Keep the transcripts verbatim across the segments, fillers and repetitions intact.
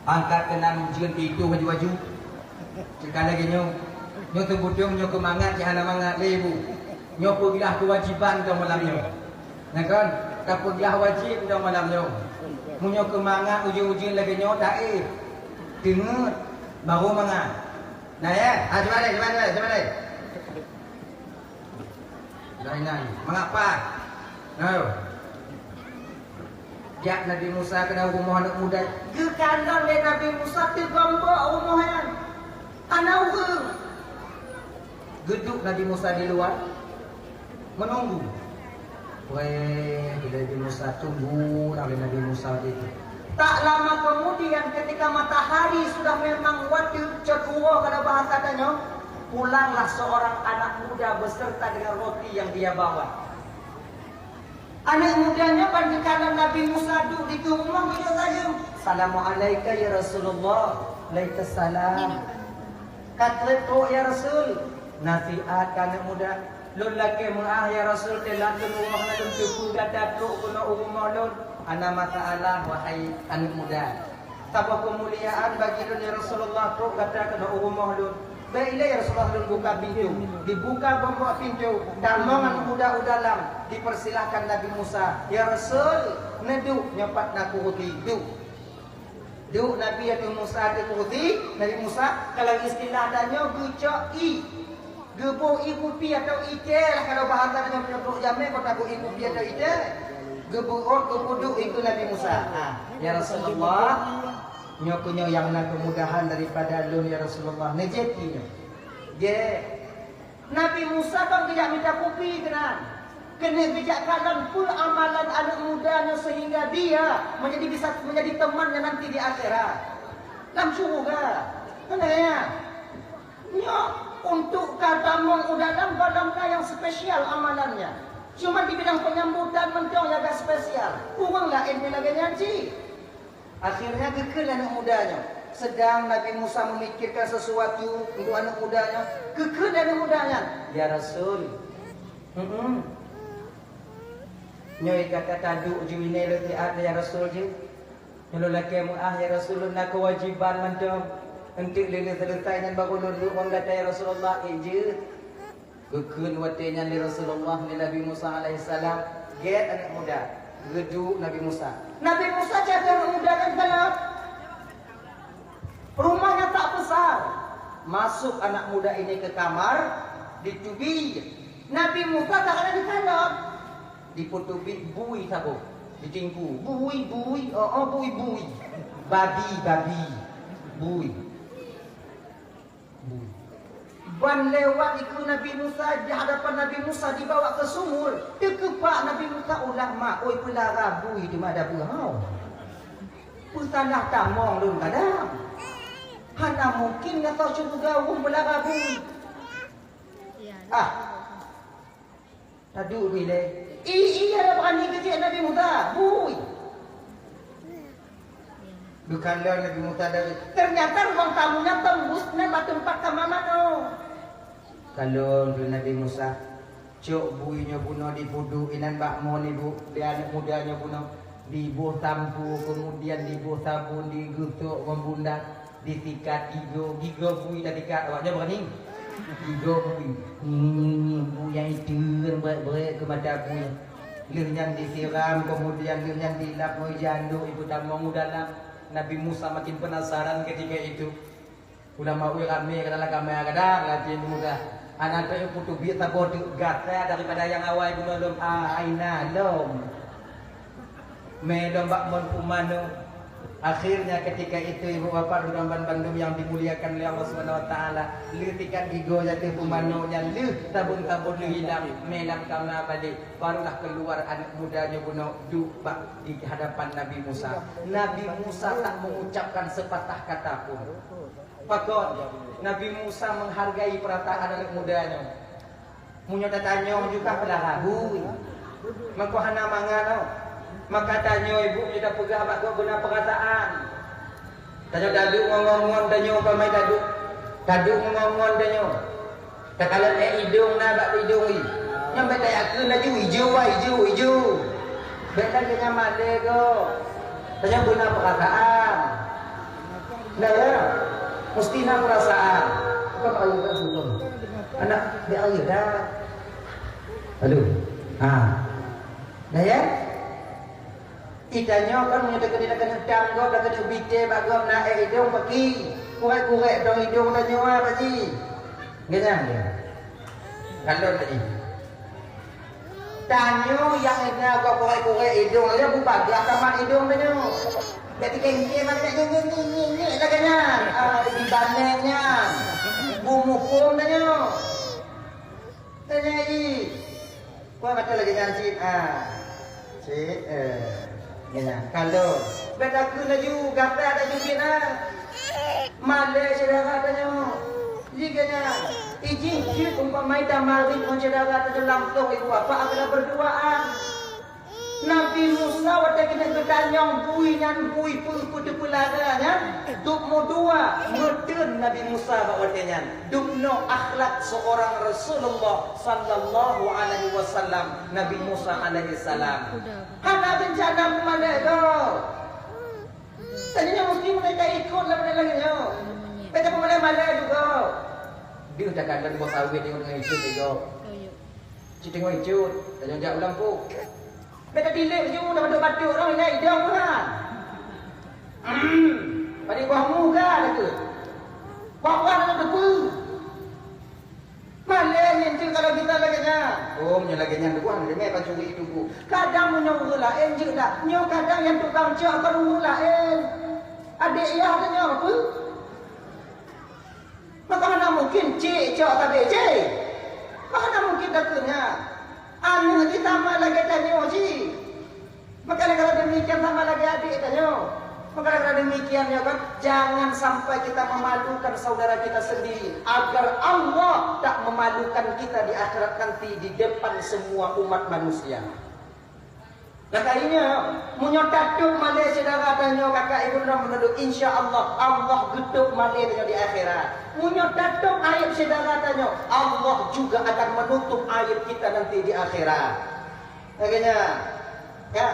Angkat keunan ujeuen pih itoh baju-baju. Cit ka lagèe nyoe. Nyoe teupeutong nyoe keu mangat cit hana mangat lé ibu. Nyoe peuglah keuwajiban dong malam nyoe. Nah kan? Tapeuglah wajéb dong malam nyoe. Meunyoe keu mangat ujeuen-ujeuen lagèe nyoe taéh. Teungeut baru mangat. Nah ya, ha, cuba lé, cuba lé, cuba lé. Nah, nah, mangat pat. Nah. Jak Nabi Musa keunan u rumoh aneuk muda. Geukalon lé Nabi Musa teugombok u rumoh nyan. Hana ureueng. Geuduek Nabi Musa di luwa, meununggu. Wéh, Nabi Musa tunggu, Nabi, Nabi Musa di itu. Tak lama kemudian, ketika matahari sudah memang wateuk, cot uroe kalau bahasa tanyoe, pulanglah seorang anak muda beserta dengan roti yang dia bawa. Aneuk muda nyoe ban geukalon Nabi Musa duek di rumoh, geuyue saja. "Salamu alaika ya Rasulullah." "Alaika salam." "Ka trép trok ya Rasul." Nasihat keu aneuk muda. "Lôn lakèe meu'ah ya Rasul, teulat lôn uroe hana lôn teupeue gata trok keunoe u rumoh lôn." "Hana masalah, wahai aneuk muda." "Saboh keumuliaan bagi lôn, ya Rasulullah, trok gata keunoe u rumoh lôn." "Bèk ilèe, ya Rasulullah, lôn buka pintoe." Dibuka gombok pintoe, tamong aneuk muda u dalam, dipersilahkan Nabi Musa. "Ya Rasul, neuduek, nyoe pat na kurusi, duek." Duek Nabi ateueh Musa ateueh kurusi, Nabi Musa, kalau istilah tanyoe geucok ié. Geuboh ié kupi atau ié teh lah, kalau bahasa tanyoe meunyoe trok jamèe, kota boh ié kupi atau ié teh. Geubeuôt, geupeuduek ié keu Nabi Musa. Ha, "Ya Rasulullah, nyoe keuh nyoe nyang na keumudahan daripada lôn, ya Rasulullah." Neujép ié nyoe. Jép. Nabi Musa kon geujak mita kupi keunan. Keuneuk geujak kalon peue amalan aneuk muda nyoe sehingga dia menjadi bisa menjadi temannya nanti di akhirat. Lam syurga. Keuneuk ya. Nyoe untuk ka tamong u dalam golom na nyang spesial amalannya. Cuma di bidang penyambutan mantong nyang agak spesial. Ureueng laén pih lagèe nyan cit. Akhirnya geukheun aneuk muda nyoe. Sedang Nabi Musa memikirkan sesuatu untuk aneuk muda nyoe, geukheun aneuk muda nyan, "Ya Rasul." "Hmm." "Nyoe gata taduek ju iné lôn siat, ya Rasul, jih. Nyoe lôn lakèe meu'ah, ya Rasul, lôn na keuwajiban mantong. Eunteuk lé lôn seuleusai nyan baru lôn duek ngon gata, ya Rasulullah." "Ék jeuet." Geukheun watèe nyan lé Rasulullah, lé Nabi Musa alaihissalam, gèt aneuk muda. Geuduek Nabi Musa. Nabi Musa jaga aneuk muda nyan kalon. Rumahnya tak besar. Masuk anak muda ini ke kamar, diteubiet. Nabi Musa tak ada di dalam. Dipeutubiet bui saboh. Di teungku. Bui, bui, oh, oh, bui, bui. Babi, babi. Bui. Ban lewat dikeue Nabi Musa, di hadapan Nabi Musa dibawa ke sumur. Teukeupak Nabi Musa, "Ulah mak, oi, peulara bui di mada beuhau. Peusalah tamong lôn kadang. Hana mungkin gata syeuruga weueh peulara bui." Ah, Taduek ilèe. Ih, iya, ada berani keu cit Nabi Musa. Bui. Geukalon Nabi Musa dari. Ternyata ruang tamu nyan tembus nan bak teumpat kama manoe. Kalon keu Nabi Musa. Cok bui nyoe bunoe dipeuduek inan bak mon ibu. Di aneuk muda nyoe bunoe. Diboh sampo, kemudian diboh sabon, digeutok ngon bunda. Disikat gigoe, gigoe bui tasikat, awak nyoe beurani. Gigoe bui. Nyi, nyi, nyi, bui nyang iteun brek-brek keu mata bui. Lheueh nyan disiram, kemudian lheueh nyan dilap ngon ié andok, ipeutamong u dalam. Nabi Musa makin penasaran ketika itu. Ulama ui ramé ka dalam kamar, kadang lati muda. Aneuk teuh putôh biet saboh teuk gata daripada nyang awai bunoe lom, ah, aina lom. Mé lom bak mon pumanoe. Akhirnya ketika itu ibu bapak dan bandum yang dimuliakan oleh Allah Subhanahu wa taala, lheueh tikat gigoe jatuh pumanoe nyan, lheueh sabon-sabon lheueh hilang, mé lam kama balik, barulah keluar aneuk muda nyoe bunoe duek bak di hadapan Nabi Musa. Nabi Musa tak mengucapkan sepatah kata pun. Pakon, Nabi Musa menghargai perasaan aneuk muda nyoe. Meunyoe tatanyong juga peulara bui. Mako hana mangat nyoe. Maka tanyoe ibu meunyoe tapeugah bak gob beuna peurasaan. Tanyoe taduek ngon ngon tanyoe umpamai taduek. Taduek ngon ngon tanyoe. Takalon ék idong na bak idong i. Nyang bèk tayakeun laju ijo, ah, ijo, ijo. Bèk lagèe nyan malèe gob. Tanyoe beuna peurasaan. Nah, ya. Mesti na perasaan. Bukan ayo dah sebelum. Anak dia ayo dah. Aduh. Ha. Nah, ya. Itanyoe kan meunyoe takeuneuk-takeuneuk dam gob, takeuneuk bite bak gob na ék idong paki. Kurek-kurek dong idong tanyoe, ah, Pak Ji. Nggak nyang dia. Kalon Pak Ji. Tanyoe nyang na gob kurek-kurek idong, ya bubagaih tamat idong tanyoe. Jadi kengke mana nyeng-nyeng-nyeng lagèe nyan. Ah, di baneng nyan. Bumuphom tanyoe. Tanyai. Kuat mata lagèe nyan cit. Ah. Cit. Eh. Nyan. Kalau. Bèk takheun laju, gata laju cit ah. Malèe syedara tanyoe. Jih gata. Ijih cit umpamai tamarit ngon syedara tanyoe langsong ibu bapak adalah berduaan. Nabi Musa watèe keuneuk geutanyong bui nyan bui peue-peue teupeulara nyan, dum meudua meuteun Nabi Musa bak watèe nyan. Dumnoe akhlak seorang Rasulullah sallallahu alaihi wasallam, Nabi Musa alaihi salam. Hana reuncana peumalèe gob. Tanyoe nyoe meusti mulai taikot lam lagèe nyoe. Bèk tapeumalèe-malèe juga. Deuh takalon boh sawét nyoe deungon icut lé gob. Cit teungoh icut, tanyoe jak u lampôh. Bèk tatilék ju, tabatuk-batuk orang ingat idong peuhan. Hmm, padum boh mu ka takheun. Wak-wak na teupeue. Malèe nyan cit kalau gata lagèe nyan. Oh, meunyoe lagèe nyan tuan, deungoe pancuri itu bu. Kadang meunyoe ureueng laén jeuet dah. Nyoe kadang nyang tukang cok kon ureueng laén. Adék yah tanyoe peue? Maka hana mungkin cik cok tabé cik. Maka hana mungkin takheun nyan. Aneuk jih sama lagèe tanyoe jih. Maka kalau demikian sama lagèe adék tanyoe. Maka kalau demikian nyoe kan, jangan sampai kita memalukan saudara kita sendiri, agar Allah tak memalukan kita di akhirat nanti di depan semua umat manusia. Makanya, meunyoe tatôp malèe syedara tanyoe kakak ibu dan menuduh, insya Allah, Allah geutôp malèe tanyoe di akhirat. Meunyoe tatôp aéb syedara tanyoe, Allah juga akan menutup aéb kita nanti di akhirat. Makanya, ya.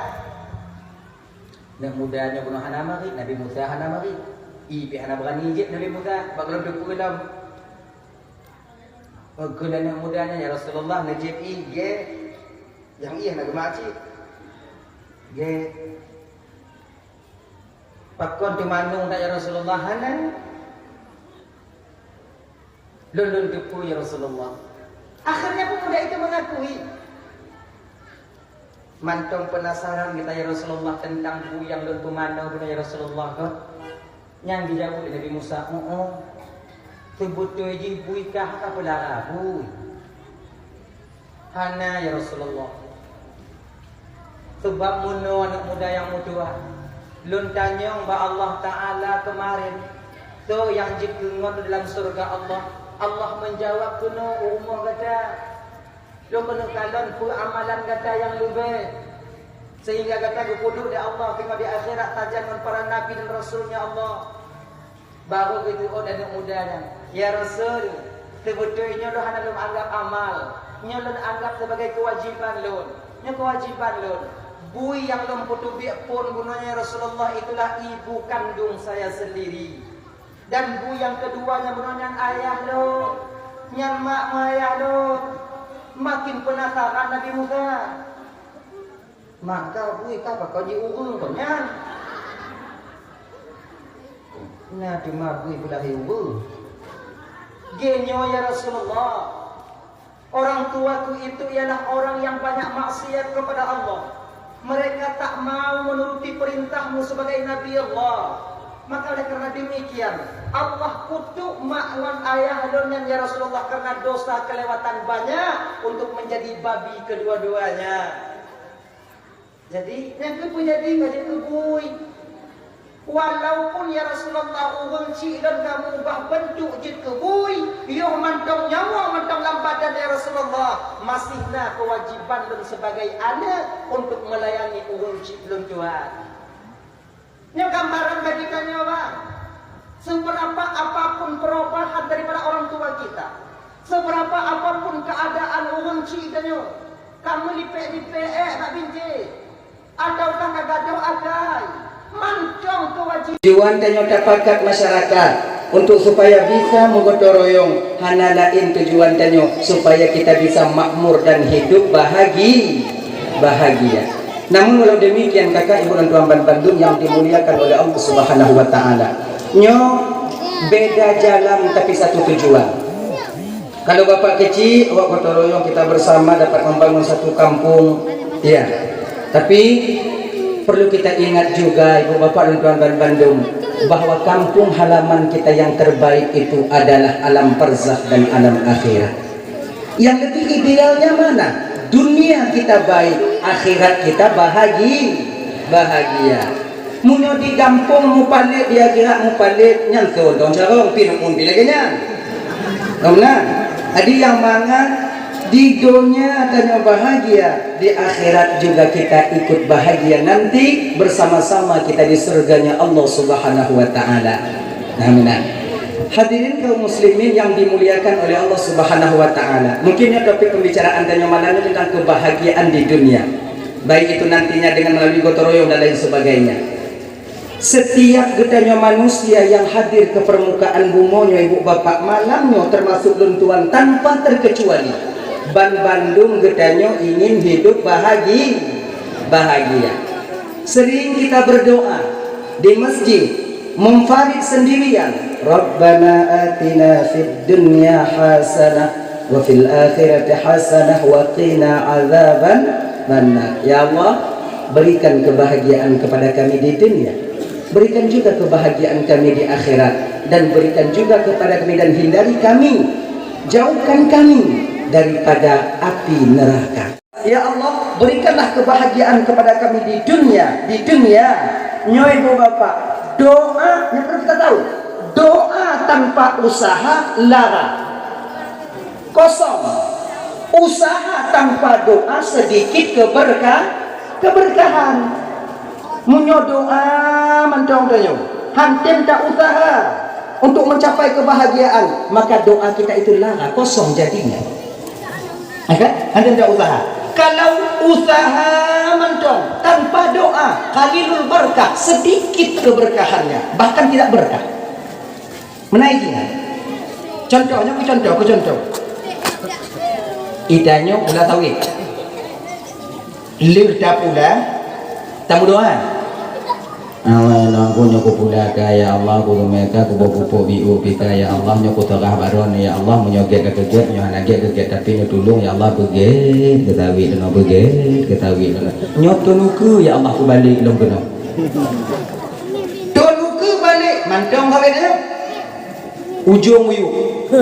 Aneuk muda nyoe bunoe hana marit, Nabi Musa hana marit. Ié pih hana beurani jieb Nabi Musa, bak lôn teupeue lom. Peugah lé aneuk muda nyan, "Ya Rasulullah, neujieb ié gèt." Nyang ié hana geumat cit. Gèt. "Pakon teumanong that ya Rasulullah?" "Hana. Lôn lôn teupeue ya Rasulullah." Akhirnya pemuda itu mengakui. "Mantong penasaran gata ya Rasulullah tentang bui nyang lôn peumanoe bunoe ya Rasulullah kon?" Nyan geujaweueb lé Nabi Musa, "Heeh. Seubeutôi jih bui ka hana peulara bui." "Hana ya Rasulullah. Seubab meunoe aneuk muda nyang meutuah, lôn tanyong bak Allah Taala keumarén, soe nyang jeuet keu ngon dalam syeuruga Allah, Allah meujaweueb keunoe u rumoh gata. Lôn keuneuk kalon peue amalan gata nyang leubeh, sehingga gata geupeuduek lé Allah teungoh di akhirat sajan ngon para nabi dan rasul-Nya Allah." Barô geuteuôt aneuk muda nyan, "Ya Rasul, seubeutôi nyoe lôn hana lôn anggab amal. Nyoe lôn anggab sibagai keuwajiban lôn. Nyoe keuwajiban lôn. Bui nyang lôn peuteubiet phon bunoe nyoe ya Rasulullah itulah ibu kandong saya sendiri. Dan bui nyang keudua nyang bunoe nyan ayah lôn, nyan mak meuayah lôn." Makin penasaran Nabi Musa. "Mak kah bui kah pakon jiureueng kon nyan? Na teuma bui beulahé ureueng." "Geuh nyoe ya Rasulullah, orang tuaku itu ialah orang yang banyak maksiat kepada Allah. Mereka tak mau menuruti perintahmu sebagai Nabi Allah. Maka oleh karena demikian, Allah kutuk mak ngon ayah lôn nyan ya Rasulullah karena dosa kelewatan banyak untuk menjadi babi kedua-duanya." Jadi, nyang keupeue jadi ka jeuet keu bui. Walaupun ya Rasulullah ureueng chik lôn ka meubah beuntuk jeuet keu bui, yoh mantong nyawöng mantong lam badan ya Rasulullah, masih na keuwajiban lôn sibagai aneuk untuk meulayani ureueng chik lôn tuan. Nyoe gambaran bagi tanyoe, bang. Seberapa apapun perubahan daripada orang tua kita, seberapa apapun keadaan ureueng chik tanyoe, ka meulipek-lipek ék bak bintéh, atawa ka gadôh akai, Mantong keuwajib. Tujuan tanyoe tapakat masyarakat untuk supaya bisa meugotong royong, hana laén tujuan tanyoe supaya kita bisa makmur dan hidup bahagi-, bahagia. Namun walau demikian, kakak ibu dan tuan ban bandum yang dimuliakan oleh Allah Subhanahu wa Ta'ala, nyoe beda jalan tapi satu tujuan. Kalau bapak kecil, awak gotong royong kita bersama dapat membangun satu kampung. Ya. Tapi perlu kita ingat juga, ibu bapak dan tuan-tuan bandum, bahwa kampung halaman kita yang terbaik itu adalah alam barzakh dan alam akhirat. Yang lebih idealnya mana? Dunia kita baik, akhirat kita bahagi-, bahagia. Meunyoe di gampông mupalét, di akhirat mupalét, nyan soe dong carông, pi neupun pi lagèe nyan. Dong na. Jadi nyang mangat di donya tanyoe bahagia, di akhirat juga kita ikut bahagia nanti bersama-sama kita di surganya Allah Subhanahu wa Ta'ala. Nah, meunan. Hadirin kaum muslimin yang dimuliakan oleh Allah Subhanahu wa Ta'ala. Mungkin nyoe topik pembicaraan tanyoe malam nyoe tentang kebahagiaan di dunia. Baik itu nantinya dengan melalui gotong royong dan lain sebagainya. Setiap geutanyoe manusia yang hadir ke permukaan bumoe nyoe, ibu bapak, malam nyoe termasuk lôn tuan tanpa terkecuali, ban bandum geutanyoe ingin hidup bahagi-, bahagia. Sering kita berdoa di masjid, munfarid sendirian, "Rabbana atina fid dunya hasanah wa fil akhirati hasanah wa qina adzaban bannar." Ya Allah, berikan kebahagiaan kepada kami di dunia. Berikan juga kebahagiaan kami di akhirat, dan berikan juga kepada kami dan hindari kami, jauhkan kami daripada api neraka. Ya Allah, berikanlah kebahagiaan kepada kami di dunia, di dunia. Nyoe ibu bapak, doa, yang perlu kita tahu, doa tanpa usaha lara. Kosong. Usaha tanpa doa sedikit keberkah-, keberkahan. Meunyoe doa mantong tanyoe, han tem ta usaha untuk mencapai kebahagiaan, maka doa kita itu lara, kosong jadinya. Ya kan? Han tem ta usaha. Kalau usaha mantong tanpa doa, qalilul barakah, sedikit keberkahannya, bahkan tidak berkah. Meunan jih. Contoh, nyoe ku contoh, ku contoh. Ita nyoe pula sawét. Lheueh tapula, tameudoa. Awai lôn ku nyoe kupula ka, ya Allah, kuteumé ka, kuboh pupuk biôh pih ka, ya Allah, nyoe kuteurah baron, ya Allah, meunyoe gét ka keugét, nyoe hana gét keugét, tapi nyoe tulông, ya Allah, beugét keu sawét lôn, beugét keu sawét lôn. Nyoe teunukeue, ya Allah, kubalek lôn keunoe. Teunukeue balek, mantong sawét nyoe. Ujong uyuek.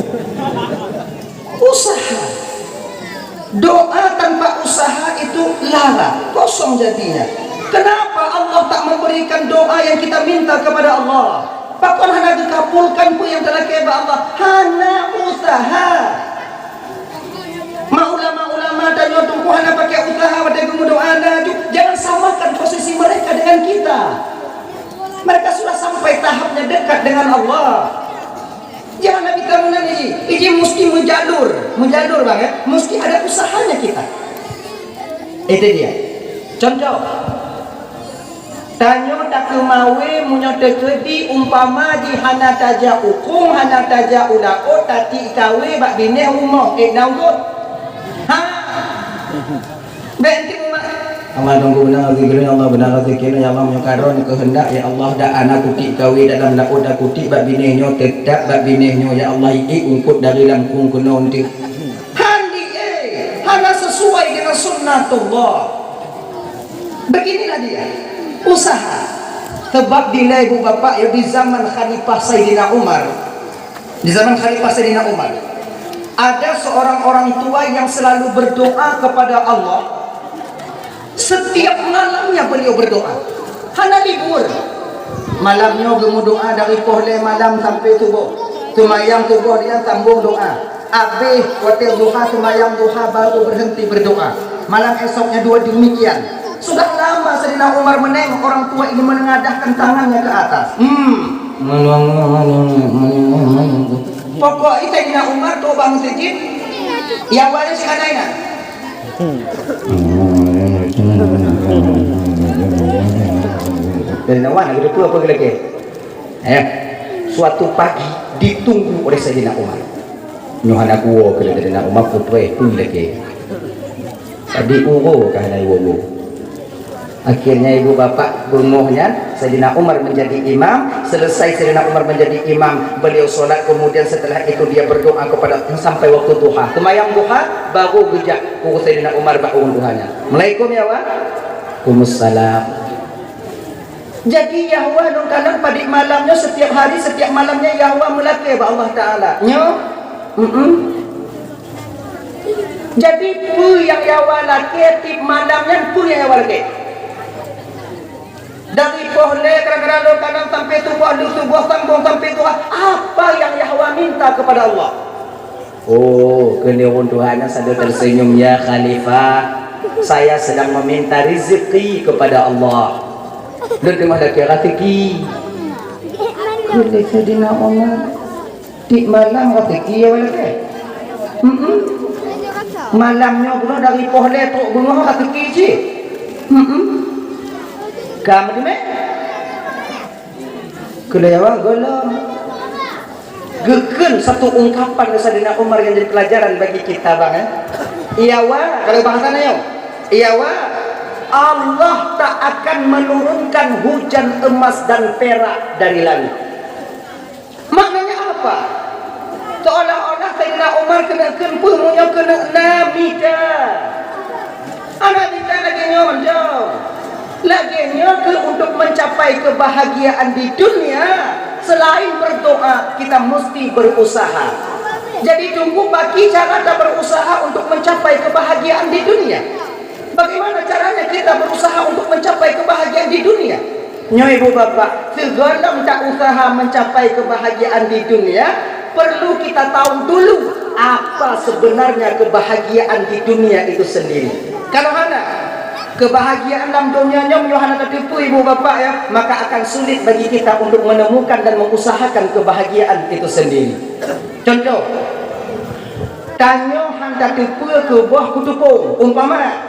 Usaha. Doa tanpa usaha itu lara, kosong jadinya. Kenapa Allah tak memberikan doa yang kita minta kepada Allah? Pakon hana geukabulkan peue nyang talakée bak Allah? Hana usaha. Ma ulama-ulama tanyoe teungku hana pakai usaha watée geumeudoa na ju. Jangan samakan posisi mereka dengan kita. Mereka sudah sampai tahapnya dekat dengan Allah. Jangan Nabi kamu nanti, ini mesti menjalur, menjalur bang ya, mesti ada usahanya kita. Itu dia. Contoh, tanyoe takeumawe meunyoe teukeudi umpama jih hana tajak u krueng, hana tajak u laôt, tatiek kawe bak binéh rumoh, ék na ulôn. Ha! Bék enteuk umat. Allah tunggu beuna rezeki lôn, ya Allah, beuna rezeki lôn, ya Allah, meunyoe ka droe keuheundak, ya Allah, dak hana kutiek kawe dalam laôt, dak kutiek bak binéh nyoe, teutap bak binéh nyoe, ya Allah, ié ungkot dari lam krueng keunoe enteuk. Hana, eh, hana sesuai dengan sunnatullah. Beginilah dia, usaha. Sebab dilée ibu bapak ya di zaman Khalifah Saidina Umar. Di zaman Khalifah Saidina Umar, ada seorang orang tua yang selalu berdoa kepada Allah. Setiap malamnya beliau berdoa. Hana libur. Malam nyoe geumeudoa dari poh lhée malam sampai suboh. Seumayang suboh dia sambung doa. Abéh watée duha seumayang duha baru berhenti berdoa. Malam esoknya dua demikian. Sudah lama Saidina Umar menengok orang tua ini menengadahkan tangannya ke atas. Hmm. Pokok itu Saidina Umar tu bang sijin. Yang wali si kadai nak. Saidina Umar na geuteupeue apa geulakée? Eh, suatu pagi ditunggu oleh Saidina Umar. Nyoe hana geuwoe keu Saidina Umar, peue-peue lagée. Tadi uroe ka hana iwoe-woe. Akhirnya ibu bapak beungoh nyan, Saidina Umar menjadi imam. Selesai Saidina Umar menjadi imam, beliau sholat. Kemudian setelah itu dia berdoa kepada sampai waktu duha. Seumayang duha, baru geujak ureueng Saidina Umar bak ureueng tuha nyan. "Assalamualaikum ya, Wa." "Waalaikumsalam." Jadi Yahwa nyoe kalon padit malam nyoe, setiap hari, setiap malam nyoe Yahwa meulakée bak Allah Taala. Nyoe, mm-mm. Jadi peue nyang Yahwa lakée tiep malam nyan, peue nyang Yahwa lakée? Dari poh lhée kadang-kadang lôn kalon sampai suboh, lheueh suboh sambong sampai duha, apa nyang Yahwa minta kepada Allah? Oh, keuneuk ureueng tuha nyan sambil tersenyum, "Ya Khalifah, saya sedang meminta rezeki kepada Allah." Lôn teuma lakée rezeki. Keuneuk Saidina Umar. Tiep malam rezeki ya, Wa, lakée. Mm-mm. Malam nyoe bunoe dari poh lhée trok beungoh rezeki cit. Mm-mm. Ka meuteumé? Keu lhée Yahwa gohlom. Geukheun satu ungkapan lé Saidina Umar nyang jadi pelajaran bagi kita, bang, eh. Yahwa, kalau bahasa nyoe, Yahwa, Allah tak akan menurunkan hujan emas dan perak dari langit. Maknanya apa? Seolah-olah Saidina Umar keuneuk kheun peue, meunyoe keuneuk na mita. Hana bisa lagée nyoe, jom. Lagée nyoe keuh untuk mencapai kebahagiaan di dunia, selain berdoa, kita mesti berusaha. Jadi, Teungku, bagi cara ta berusaha untuk mencapai kebahagiaan di dunia. Bagaimana caranya kita berusaha untuk mencapai kebahagiaan di dunia? Nyoe ibu bapak, sigohlom ta usaha mencapai kebahagiaan di dunia, perlu kita tahu dulu apa sebenarnya kebahagiaan di dunia itu sendiri. Kalau hana, kebahagiaan lam dunia nyoe meunyoe hana tateupeue ibu bapak ya, maka akan sulit bagi kita untuk menemukan dan mengusahakan kebahagiaan itu sendiri. Contoh, tanyoe han tateupeue keu boh kutupông, umpama,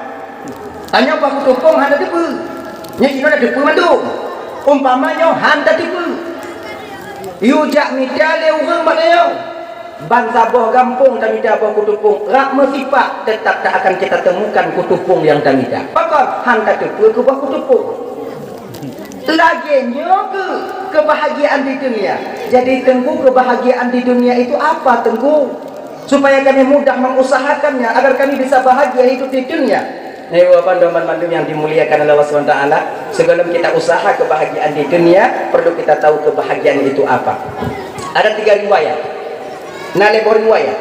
tanyoe boh kutupông hana teupeue. Nyoe jinoe na teupeue mandum. Umpama nyoe han tateupeue. Yue jak mita lé ureueng bak nyoe. Ban saboh gampông tamita boh kutupông, rab meusipak, teutap ta akan kita temukan kutupông nyang tamita. Pakon? Han tateupeue keu boh kutupông. Lagée nyoe keuh kebahagiaan di dunia. Jadi, Teungku, kebahagiaan di dunia itu apa, Teungku? Supaya kami mudah mengusahakannya agar kami bisa bahagia hidup di dunia. Nah, ibu bapak dan teman-teman yang dimuliakan oleh Allah Subhanahu wa Taala, sebelum kita usaha kebahagiaan di dunia, perlu kita tahu kebahagiaan itu apa. Ada tiga riwayat. Nah, lé boh riwayat.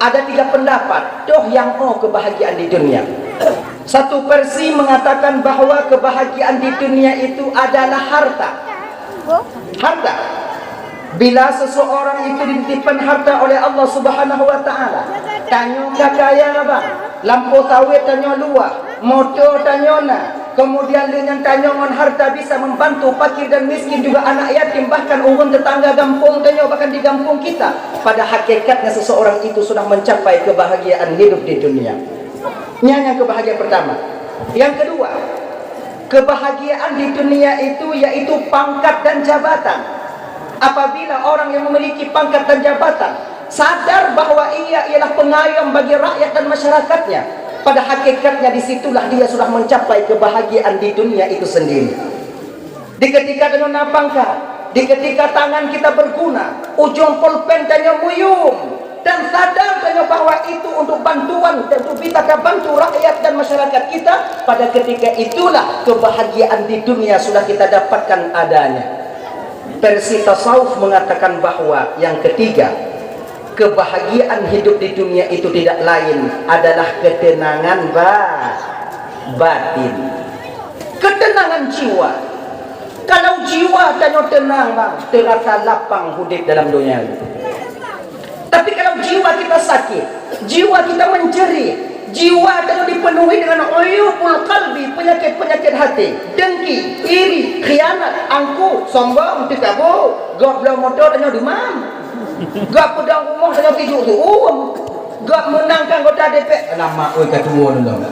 Ada tiga pendapat, toh nyang o kebahagiaan di dunia. Satu versi mengatakan bahwa kebahagiaan di dunia itu adalah harta. Harta. Bila seseorang itu dititipkan harta oleh Allah Subhanahu wa Taala, tanyoe ka kaya, bang, lampôh sawét tanyoe luwah, moto tanyoe na, kemudian lé nyan tanyoe ngon harta bisa membantu fakir dan miskin, juga anak yatim, bahkan ureueng tetangga gampông tanyoe, bahkan di gampông kita, pada hakikatnya seseorang itu sudah mencapai kebahagiaan hidup di dunia. Nyan nyang kebahagiaan pertama. Yang kedua, kebahagiaan di dunia itu yaitu pangkat dan jabatan. Apabila orang yang memiliki pangkat dan jabatan sadar bahwa ia ialah pengayom bagi rakyat dan masyarakatnya, pada hakikatnya di situlah dia sudah mencapai kebahagiaan di dunia itu sendiri. Di ketika tanyoe na pangkat, di ketika tangan kita berguna, ujong polpen tanyoe muyum, dan sadar tanyoe bahwa itu untuk bantuan, untuk bisa ka bantu rakyat dan masyarakat kita, pada ketika itulah kebahagiaan di dunia sudah kita dapatkan adanya. Versi tasawuf mengatakan bahwa yang ketiga, kebahagiaan hidup di dunia itu tidak lain adalah ketenangan ba-, batin. Ketenangan jiwa. Kalau jiwa tanyoe tenang, bang, teurasa lapang udép dalam donya. Tapi kalau jiwa kita sakit, jiwa kita menjerit, jiwa tanyoe dipenuhi dengan uyubul qalbi, penyakit-penyakit hati, dengki, iri, khianat, angkuh, sombong, teukabô, gob bloe moto tanyoe dumam. Gob peudong rumoh tanyoe tijuk su'um. Gob meunang keu anggota D P R, alamak, oi, ka tuwo lom.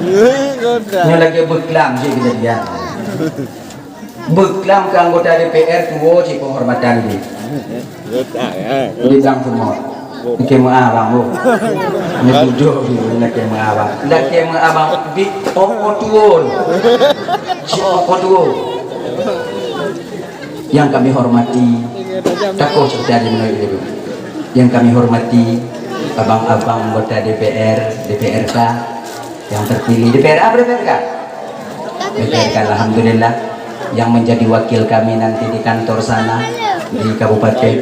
Nyoe lagée beuklam jih kejadian. Beuklam keu anggota D P R tuwo cit penghormatan jih. Di bang semua. Lakèe meu'ah bang, oh. Ni tujoh ni lakèe meu'ah bang. Lakèe meu'ah bang. Di opo tuwo. Cit opo tuwo. Yang kami hormati, takoh cerita di mana itu. Yang kami hormati, abang-abang anggota D P R, D P R K yang terpilih, D P R apa D P R K? D P R K, alhamdulillah, yang menjadi wakil kami nanti di kantor sana, di kabupaten,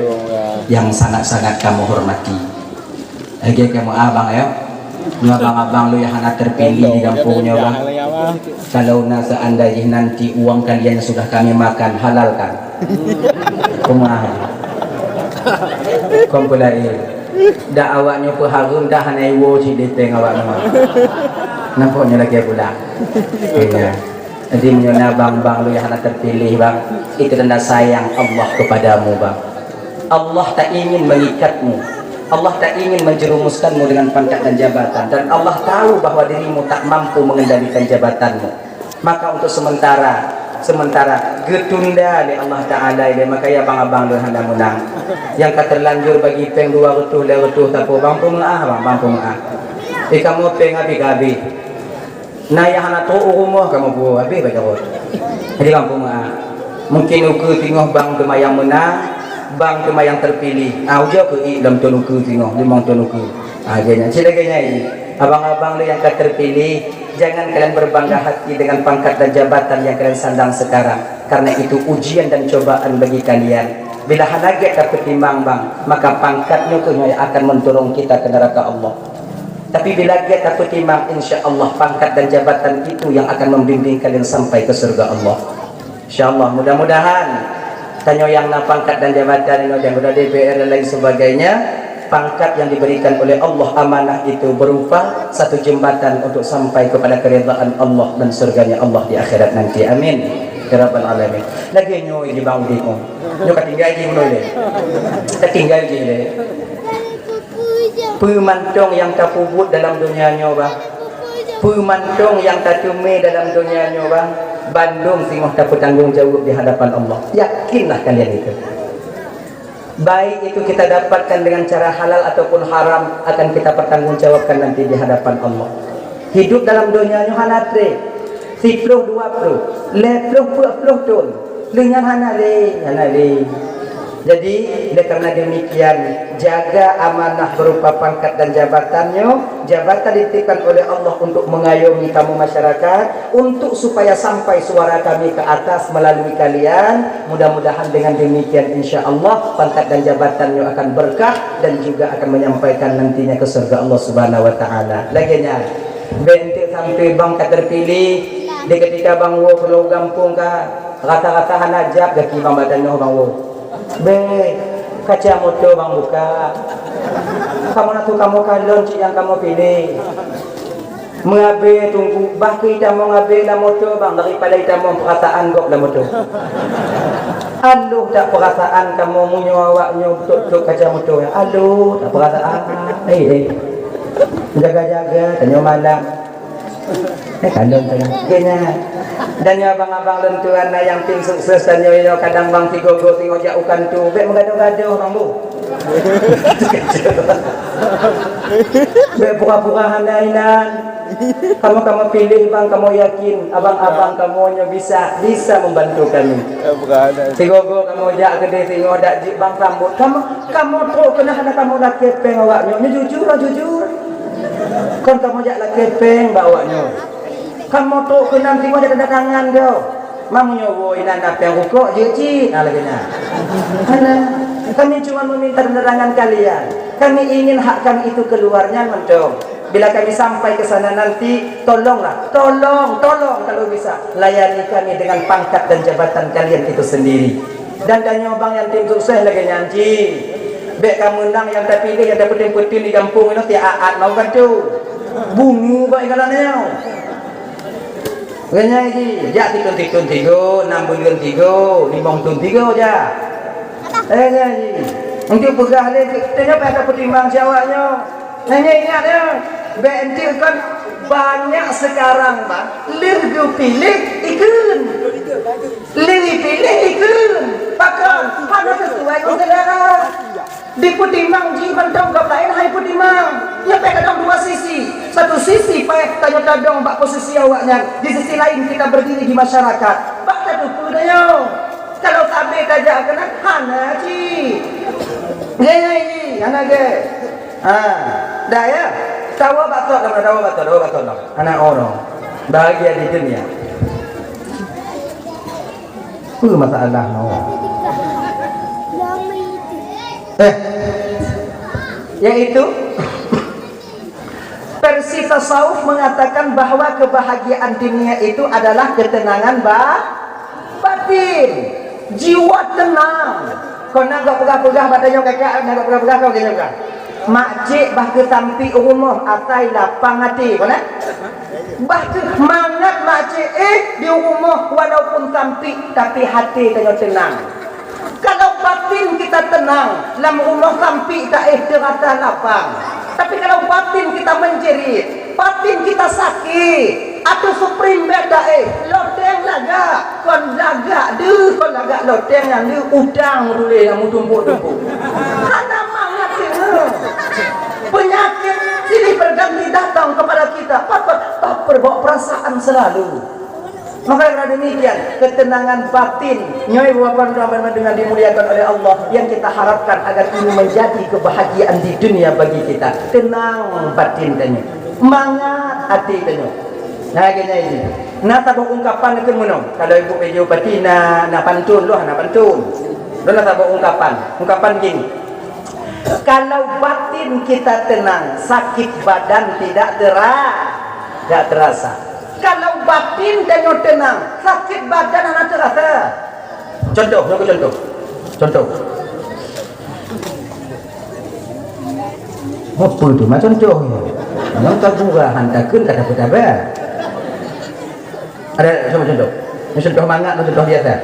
yang sangat-sangat kami hormati. Lagèe kamoe abang, ya. Nyoe abang-abang lôn nyang hana terpilih di gampông nyoe, Bang. Kalau na seandai jih nanti uang kalian sudah kami makan, halalkan. Kumaha? Kon peulaén. Dak awak nyoe peuhareuem dah hana iwoe cit di péng awak nyoe. Nampak nyoe lagèe pula. Iya. Jadi, meunyoe na abang-abang lôn nyang hana terpilih, Bang, itu tanda sayang Allah kepadamu, Bang. Allah tak ingin mengikatmu. Allah tak ingin menjerumuskanmu dengan pangkat dan jabatan. Dan Allah tahu bahwa dirimu tak mampu mengendalikan jabatanmu. Maka untuk sementara, sementara geutunda lé Allah Ta'ala ilèe, maka ya abang-abang lôn hana meunang. Nyang ka terlanjur bagi péng dua reutôh, lhèe reutôh sapeue, bang peumeu'ah, bang, bang peumeu'ah. Di kamoe péng habéh-habéh. Na nyang hana trôk u rumoh kamoe buet, habéh bak jaroe. Jadi bang peumeu'ah. Mungkin ukeue singoh bang teuma nyang meunang, bang teuma nyang terpilih. Ah, ujoe keu ié lom thôn ukeue singoh, limong thôn ukeue. Ah, jadi nyan. Cit lagèe nyan ié. Abang-abang lôn nyang ka terpilih, jangan kalian berbangga hati dengan pangkat dan jabatan yang kalian sandang sekarang. Karena itu ujian dan cobaan bagi kalian. Bila hana gèt tapeutimang bang, maka pangkat nyoe keuh nyoe akan mendorong kita ke neraka Allah. Tapi bila gèt tapeutimang, insya Allah pangkat dan jabatan itu yang akan membimbing kalian sampai ke surga Allah. Insya Allah, mudah-mudahan tanyoe nyang na pangkat dan jabatan nyoe, anggota D P R dan lain sebagainya, pangkat yang diberikan oleh Allah amanah itu berupa satu jembatan untuk sampai kepada keridhaan Allah dan surganya Allah di akhirat nanti. Amin. Ya Rabbal Alamin. Lagèe nyoe di Bang Udin, oh. Nyoe ka tinggai jih bunoe lé. Ka tinggai jih lé. Peue mantong nyang tapeubuet dalam donya nyoe, Bang. Peue mantong nyang tateumé dalam donya nyoe, Bang. Bandum singoh tapeutanggong jaweueb di hadapan Allah. Yakinlah kalian itu. Baik itu kita dapatkan dengan cara halal ataupun haram, akan kita pertanggungjawabkan nanti di hadapan Allah. Hidup dalam donya nyoe hana trép. Siplôh, dua plôh, lhèe plôh, peuet plôh thôn. Lheueh nyan hana lé, hana lé. Jadi, oleh karena demikian, jaga amanah berupa pangkat dan jabatan nyoe, jabatan dititipkan oleh Allah untuk mengayomi kamu masyarakat, untuk supaya sampai suara kami ke atas melalui kalian. Mudah-mudahan dengan demikian, insya Allah, pangkat dan jabatan nyoe akan berkah dan juga akan menyampaikan nantinya ke surga Allah Subhanahu wa Taala. Lagèe nyan, bèk enteuk sampai bang ka terpilih, di ketika bang woe keunoe gampông ka rasa-rasa hana jap gaki bang bak tanoh bang woe. Bèk, kaca moto bang buka. Kamoe na su kamoe kalon cit nyang kamoe piléh. Meuabé teungku, bah keu itamong abé lam moto bang daripada itamong peurasaan gob lam moto. Aloh that peurasaan kamoe meunyoe awak nyoe beutôk-tôk kaca moto nyan. Aloh that peurasaan. Eh, eh. Jaga-jaga, tanyoe malam. Eh, kalon tanyoe. Oke, nyan. Dan nyoe abang-abang lôn tuan na nyang tim sukses tanyoe nyoe kadang bang sigoe-goe singoh jak u kanto. Bèk meugadoh-gadoh bang bu. Bèk pura-pura hana inan. Kamoe, kamoe piléh bang, kamoe yakin abang-abang kamoe nyoe bisa, bisa membantu kami. Sigoe-goe kamoe jak keudéh singoh dak jeuet bang sambot. Kamoe, kamoe trôk keunan hana kamoe lakèe péng awak nyoe. Nyoe jujur lah, jujur. Kon kamoe jak lakèe péng bak awak nyoe. Kamoe trôk keunan singoh jak tanda tangan keu. Meunyoe woe inan na péng rukok, jeuet cit, nah, lagèe nyan. Hana. Kami cuma meminta tanda tangan kalian. Kami ingin hak kami itu keluar, nyan mantong. Bila kami sampai ke sana nanti, tolonglah, tolong, tolong kalau bisa, layani kami dengan pangkat dan jabatan kalian itu sendiri. Dan tanyoe bang nyang tim sukses lagèe nyan jih. Bèk ka meunang nyang tapiléh, nyang tapeuteun-peuteun di gampông nyoe, tiak aat mau bantu. Bungu bak ikalon nyoe. Lagèe nyan jih, jak sithôn-sithôn tiga, nam buleuen tiga, limong thôn tiga jak. Eh, nyan jih. Engkau peugah lé, tanyoe payah tapeutimang si awak nyoe. Hanya ingat ya, B N T kan banyak sekarang, Bang, lheueh geupiléh ikheun. Lé piléh ikheun, pakon hana sesuai ngon seulera. Dipeutimang jih mantong gob laén hai peutimang. Nyoe pih kadang dua sisi. Satu sisi payah tanyoe tadong bak posisi awaknyan, di sisi laén kita berdiri di masyarakat. Bak tateupeue tanyoe. Kalau sabe tajak keunan hana cit. Ngai-ngai jih hana ge. Ha, dah ya. Tawa batot dah, tawa batot, tawa batot dah. Anak orang bahagia di dunia. Peue masalah nyoe? Eh, yaitu versi tasawuf mengatakan bahwa kebahagiaan dunia itu adalah ketenangan ba-, batin, jiwa tenang. Kon na gak peugah-peugah bak tanyoe kakak, na gak peugah-peugah kau kayong ka. Makcik bah keu sampik rumoh asai lapang até, kon na? Bah keu mangat makcik éh di rumoh walaupun sampik tapi até tanyoe tenang. Kalau batin kita tenang, lam rumoh sampik taéh teurasa lapang. Tapi kalau batin kita menjerit, batin kita sakét, atau supreme bed taéh, loteng lagak, kon lagak deuh, kon lagak loteng nyang deuh utang tuléh nyang meutumpuk-tumpuk. Hana mangat deungoe. Penyakit silih berganti datang kepada kita. Pakon? Baper bawa perasaan selalu. Maka dengan demikian, ketenangan batin, nyoe Bapak Ibu dengan dimuliakan oleh Allah, yang kita harapkan agar ini menjadi kebahagiaan di dunia bagi kita. Tenang batin tanyoe, mangat até tanyoe. Nah, gini ini. Na saboh ungkapan keu meunoe. Kalau ibu pejo pati na, na pantun, loh na pantun. Loh na saboh ungkapan. Ungkapan gini. Kalau batin kita tenang, sakit badan tidak tera-, tidak terasa. Kalau batin tanyoe tenang, sakét badan hana teurasa. Contoh, nyoe contoh. Contoh. Apa tu mak contoh ni? Nyang ka gurah hantakeun ka dapat abah. Ada contoh-contoh. Ini contoh mangat, contoh biasa.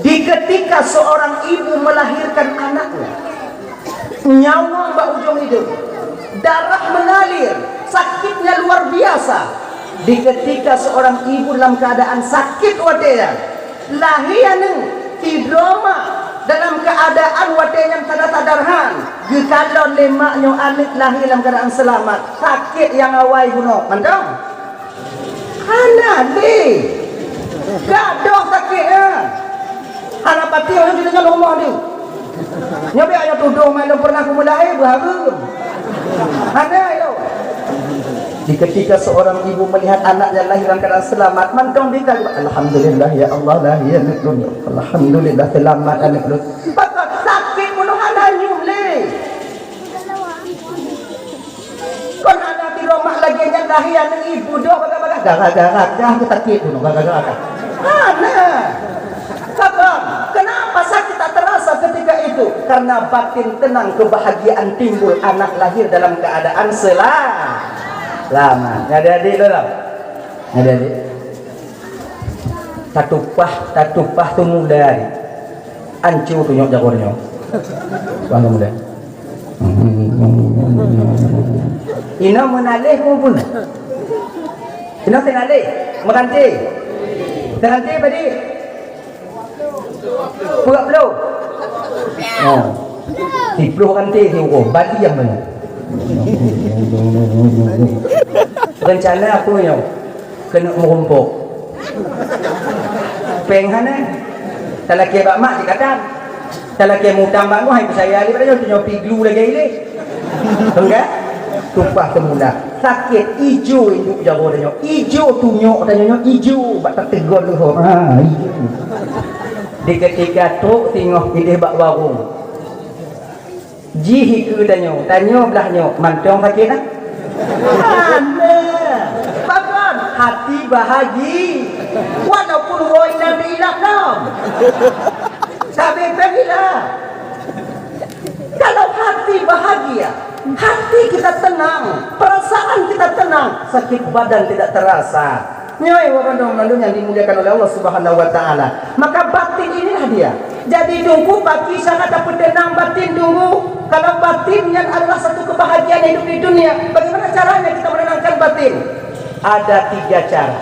Di ketika seorang ibu melahirkan anaknya, nyawöng bak ujong idong, darah mengalir, sakitnya luar biasa. Di ketika seorang ibu dalam keadaan sakit watée nyan, lahé aneuëk, tidroe mak dalam keadaan watée nyan sadar-sadar han, geukalon lé mak nyoe aneuëk lahé dalam keadaan seulamat, sakét nyang awai bunoe mantong. Hana lé. Gadoh sakét, ha. Hana pati ureuëng kita nyoe rumoh tu. Nyoe biar nyoe tudoh mai lom pernah kumeulahé beuhareuem. Hana yo. Di ketika seorang ibu melihat anaknya lahir dalam keadaan selamat, mantong dita, "Alhamdulillah ya Allah, lahir aneuk lôn. Alhamdulillah selamat aneuk lôn." Pakon sakét bunoe hana nyoe lé. Kon hana tiromak lagée nyan lahé aneuk ibu doh bagah-bagah gara-gara dah sakét bunoe gara-gara. Hana. Kakak, kenapa sakit tak terasa ketika itu? Karena batin tenang, kebahagiaan timbul, anak lahir dalam keadaan sela-, selamat. Adik-adik dalam. Adik-adik. Tatupah, tatupah tu muda ni. Ancu tunyok jago nyoe. Bang muda. Ina meunaleh pun pun. Ina meunaleh, meurante. Meurante tadi. Peuet ploh. Oh. Siploh ranté siuroe, bagi yang banyak. Rencana apa nyoe? Keuneuk meurumpok. Péng hana. Talakée bak mak cit katan. Talakée mutang bak ngoh hai peucaya lé pada nyoe, nyoe pi glu lagée ilée. Enggak? Tupah teumula. Sakét ijo induek jaroe tanyoe. Ijo tunyok tanyoe nyoe ijo bak tateugol leuhom. Ha, ijo. Di ketika trok singoh ideh bak warong. Jih ikeue tanyoe, tanyoe blah nyoe, mantong sakét ah? Hana. Pakon? Hati bahagi. Walaupun woe inan diilap lom. Sabe peh ilap. Kalau hati bahagia, hati kita tenang, perasaan kita tenang, sakit badan tidak terasa. Nyoe wabandoe malu yang dimuliakan oleh Allah Subhanahu wa taala. Maka batin inilah dia. Jadi tunggu pagi sangat apa tenang batin tunggu. Kalau batin yang adalah satu kebahagiaan hidup di dunia, bagaimana caranya kita menenangkan batin? Ada tiga cara.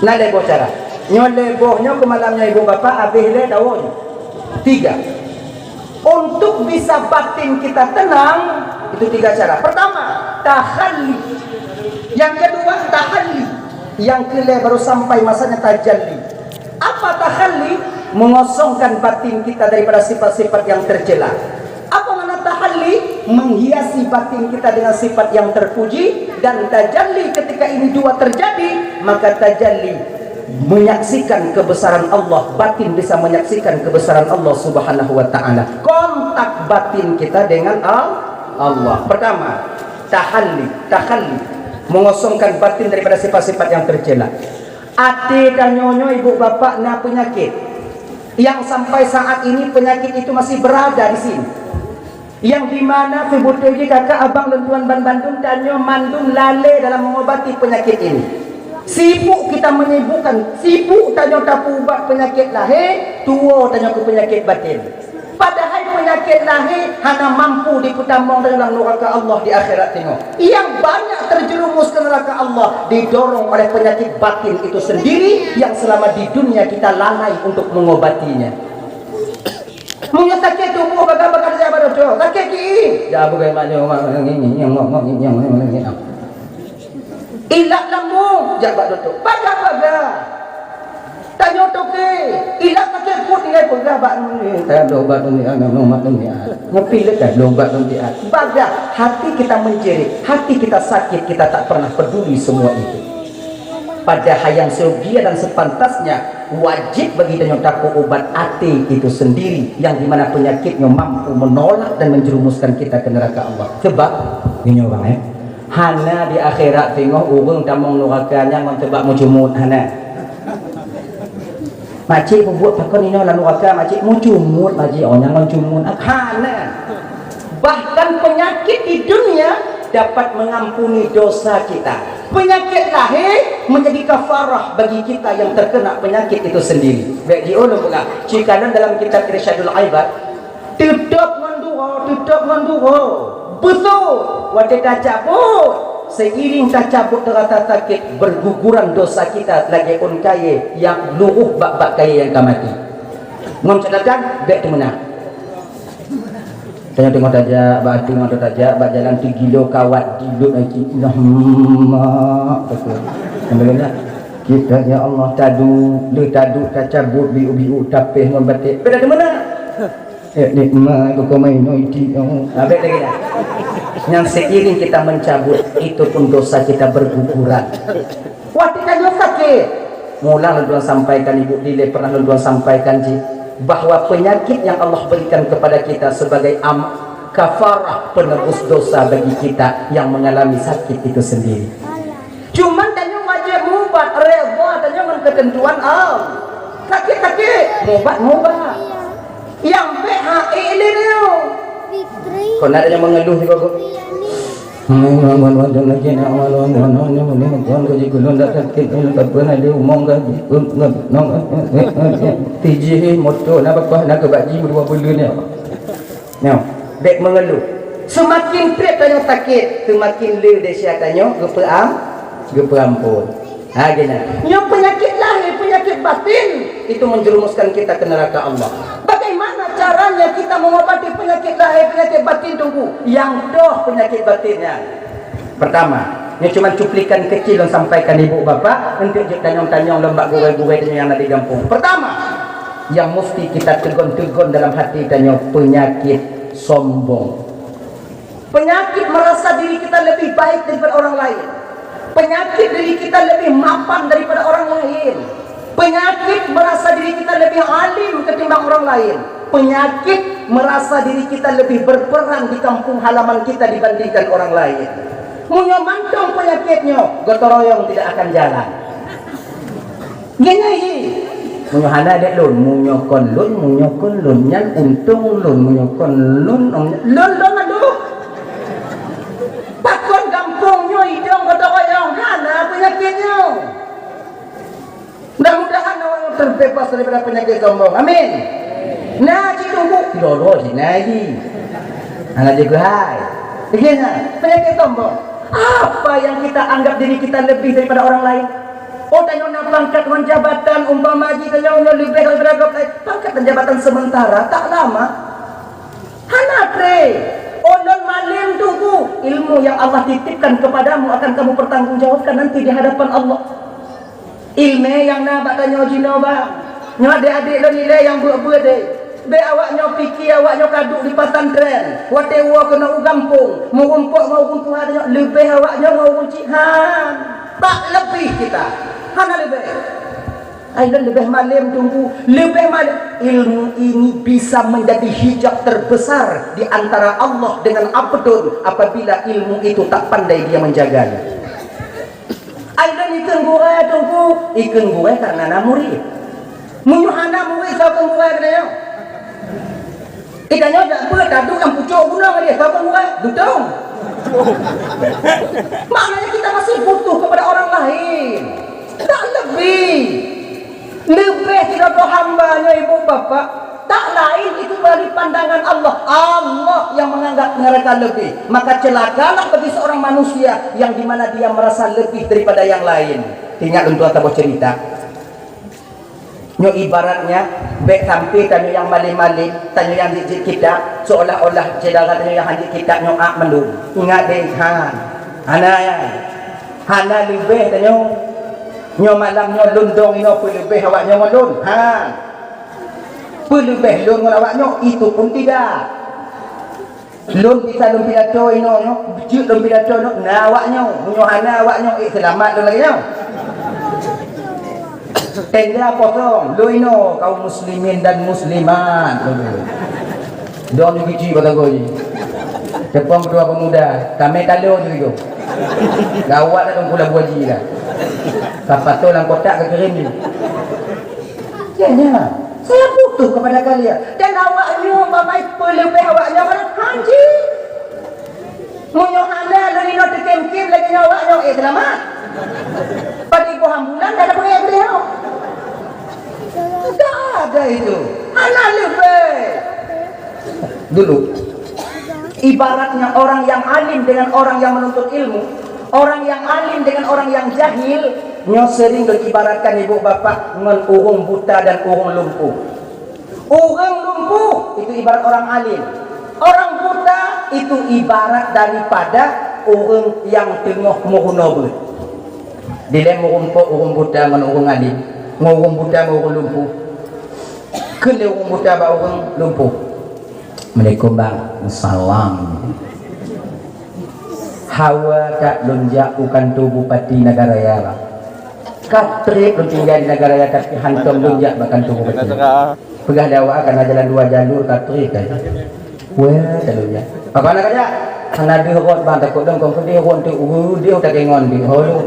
Nah, ada dua cara. Nyoe lhèe boh nyoe keu malam nyoe, ibu bapak, habéh lé daun. Tiga. Untuk bisa batin kita tenang, itu tiga cara. Pertama, takhalli. Yang kedua, tahalli. Yang kelhèe baru sampai masanya tajalli. Apa takhalli? Mengosongkan batin kita daripada sifat-sifat yang tercela. Apa makna tahalli? Menghiasi batin kita dengan sifat yang terpuji, dan tajalli. Ketika ini dua terjadi, maka tajalli menyaksikan kebesaran Allah, batin bisa menyaksikan kebesaran Allah Subhanahu wa Ta'ala. Kontak batin kita dengan Al- Allah. Pertama, tahalli, tahalli, mengosongkan batin daripada sifat-sifat yang tercela. Até tanyoe nyoe, ibu bapak, na penyakit yang sampai saat ini penyakit itu masih berada di sini. Yang di mana seubeutôi jih kakak abang lôn tuan banmandum, tanyoe mandum lalé dalam mengobati penyakit ini. Sibuk kita menyibukkan, sibuk tanyoe tapeuubat penyakit lahé, tuwo tanyoe keu penyakit batin. Padahai penyakit lahé hana mampu dipeutamong tanyoe lam nuraka Allah di akhirat teungoh. Yang banyak terjerumus ke neraka Allah didorong oleh penyakit batin itu sendiri yang selama di dunia kita lalai untuk mengobatinya. Meunyoe sakét tuboh, bagah-bagah jak bak dokto. Sakét kiéng, jak beugai mak nyoe, mak nyoe, mak nyoe, mak nyoe. Ilat lambung, jak bak dokto. Bagah-bagah. Tanyoe toke, ilat sakét pruet tinggai peugah bak nyoe. Ka bloe ubat nyoe, mak nyoe. Nyoe pi lé ka bloe ubat nyoe. Bagah, hati kita menjerit, hati kita sakit, kita tak pernah peduli semua itu. Padahai nyang seugia dan sepantasnya wajib bagi tanyoe tapeuubat até itu sendiri, yang di mana penyakit nyoe mampu menolak dan menjerumuskan kita ke neraka Allah. Sebab, nyoe bang, eh, hana di akhirat teungoh ureuëng tamong nuraka nyan ngon sebab meucumut, hana. Makcik peubuet pakon inoe lam nuraka, makcik meucumut, makcik, oh, nyan ngon cumut, hana. Bahkan penyakit di dunia dapat mengampuni dosa kita. Penyakit lahé menjadi kafarah bagi kita yang terkena penyakit itu sendiri. Bèk jiôh lôn peugah, ci kalon dalam kitab Irsyadul Ibad, teutôb ngon dua, teutôb ngon dua. Beutôi, watèe tacabut, seiring tacabut rasa sakit, berguguran dosa kita lagèe ôn kayèe nyang luruh bak-bak kayèe nyang ka maté. Ngon catatan, bèk teumeunak. Tanyoe teungoh tajak, bak ateueh mantong tajak, bak jalan teugilo kawat dilot lagi. Nah, mak, kata. Sambil ingat, kita, ya Allah, taduek, lheueh taduek tacabut biôk-biôk tapéh ngon baték. Beda di mana? Eh, nikmat kau main nyoe iti, oh. Habis lagi dah. Yang seiring kita mencabut, itu pun dosa kita berguguran. Watèe tanyoe sakét, mulang lôn tuan sampaikan, ibu dilèe pernah lôn tuan sampaikan cit, bahwa penyakit yang Allah berikan kepada kita sebagai am-, kafarah penebus dosa bagi kita yang mengalami sakit itu sendiri. Cuman tanyoe wajéb mubat, redha tanyoe ngon keuteuntuan Allah. Sakét-sakét, mubat-mubat. Nyang bèk ha ék lé nyoe. Kon na tanyoe meungeuluh sigoe-goe. Tijih moto na bakoh na keu bak jih meudua buleuen nyoe. Nyoe, bèk meungeuluh. Seumaken trép tanyoe sakét, seumaken le desya tanyoe geupeuam-, geupeuamphon. Ha, geuh nyan. Nyoe penyakit lahé, penyakit batin, itu menjerumuskan kita ke neraka Allah. Bagaimana caranya kita mengobati penyakit lahé, penyakit batin, Teungku? Nyang toh penyakit batin nyan. Pertama, nyoe cuma cuplikan kecil lôn sampaikan ibu bapak, eunteuk jeuet tanyong-tanyong lom bak gurèe-gurèe tanyoe nyang na di gampông. Pertama, yang mesti kita tegon-tegon dalam hati tanyoe, penyakit sombong. Penyakit merasa diri kita lebih baik daripada orang lain. Penyakit diri kita lebih mapan daripada orang lain. Penyakit merasa diri kita lebih alim ketimbang orang lain. Penyakit merasa diri kita lebih berperan di kampung halaman kita dibandingkan orang lain. Meunyoe mantong penyakit nyoe, gotong royong tidak akan jalan. Nyan, nyan, hi. Meunyoe hana dek lôn, meunyoe kon lôn, meunyoe kon lôn, nyan untông lôn, meunyoe kon lôn, lôn, lôn adoh. Pakon gampông nyoe idong gotong royong hana penyakit nyoe. Mudah-mudahan awak nyoe terbebas daripada penyakit sombong. Amin. Nah, cit tunggu. Lolo cit naji. Hana jago hai. Iya, nah, penyakit sombong. Apa yang kita anggap diri kita lebih daripada orang lain? Oh, tanyoe na pangkat ngon jabatan, umpama jih tanyoe nyoe leubeh daripada gob laén. Pangkat dan jabatan sementara, tak lama. Hana treb. Oh, lôn malem Teungku, ilmu yang Allah titipkan kepadamu akan kamu pertanggungjawabkan nanti di hadapan Allah. Ileumèe nyang na bak tanyoe jinoe, bang. Nyoe adék-adék lôn ilèe nyang beuet-beuet deh. Bèk awak nyoe piké awak nyoe ka duek di pesantren. Watèe woe keunoe u gampông, meurumpok ngon ureueng tuha tanyoe, leubeh awak nyoe ngon ureueng chik, han. Tak lebih kita. Hana leubeh. Ai, lôn leubeh malem Teungku, leubeh malem. Ilmu ini bisa menjadi hijab terbesar di antara Allah dengan abdon apabila ilmu itu tak pandai dia menjaganya. Ai, lôn ikheun gurèe Teungku, ikheun gurèe karena na murit. Meunyoe hana murit, soe kheun gurèe keu tanyoe? Geutanyoe jak beuet taduek lam pucôk gunong lagèe, soe kheun gurèe? Beutôi. Maknanya kita masih butuh kepada orang lain. Tak lebih. Leubeh sidroe hamba nyoe, ibu bapak, tak lain itu dari pandangan Allah. Allah yang menganggap mereka lebih. Maka celakalah bagi seorang manusia yang di mana dia merasa lebih daripada yang lain. Ingat untuk saboh cerita. Nyoe ibaratnya, bèk sampai tanyoe nyang malem-malem, tanyoe nyang jeuet-jeuet kitab, seolah-olah syedara tanyoe nyang han jeuet kitab nyoe ak mandum. Ingat deh, ha. Hana ya. Hana leubeh tanyoe. Nyoe malam nyoe lôn dong inoe peuleubeh awak nyoe ngon lôn. Ha. Peuleubeh lôn ngon awak nyoe, itu pun tidak. Lôn bisa lôn pidato inoe nyoe, jeuet lôn pidato nyoe, na awak nyoe. Meunyoe hana awak nyoe, eh, seulamat lôn lagèe nyoe. Tenda kosong, lôn inoe kaum muslimin dan muslimat, lôn inoe. Dong nyoe keuchik batagoi jih. Teupông keudua pemuda, tamé talo jih sigoe. Gawat dah Teungku Labu Haji dah. Sapato lam kotak geukirém jih. Ya, ya. Saya butuh kepada kalian. Dan awak nyoe bamai peuleubeh awak nyoe, han jeuet. Meunyoe hana lôn inoe teukém-kém lagèe nyoe awak nyoe, eh, seulamat. Padum boh ambulan dah tapeugèt keudeh nyoe. Tidak ada itu. Hana leubeh. Dulu, ibaratnya orang yang alim dengan orang yang menuntut ilmu, orang yang alim dengan orang yang jahil, nyoe sering lôn ibaratkan ibu bapak ngon ureueng buta dan ureueng lumpuh. Ureueng lumpuh itu ibarat orang alim. Orang buta itu ibarat daripada ureueng nyang teungoh meurunoe beuet. Dilèe meurumpok ureueng buta ngon ureueng alim, ngon ureueng buta ngon ureueng lumpuh. Kheun lé ureueng buta bak ureueng lumpuh, "Assalamualaikum, Bang." "Salam." "Hawa that lôn jak u kantô bupati Nagan Raya, Bang. Ka trép lôn tinggai di Nagan Raya, tapi hantom lôn jak bak kantô bupati." Peugah lé awak, "Ka na jalan dua jalur, ka trép ka." "Wah," kheun lôn jak. "Pakon hana kajak?" "Hana deuh rot, Bang, takot lôn kon keudeh rot teuk, uh, deuh takengon deuh ho lôn."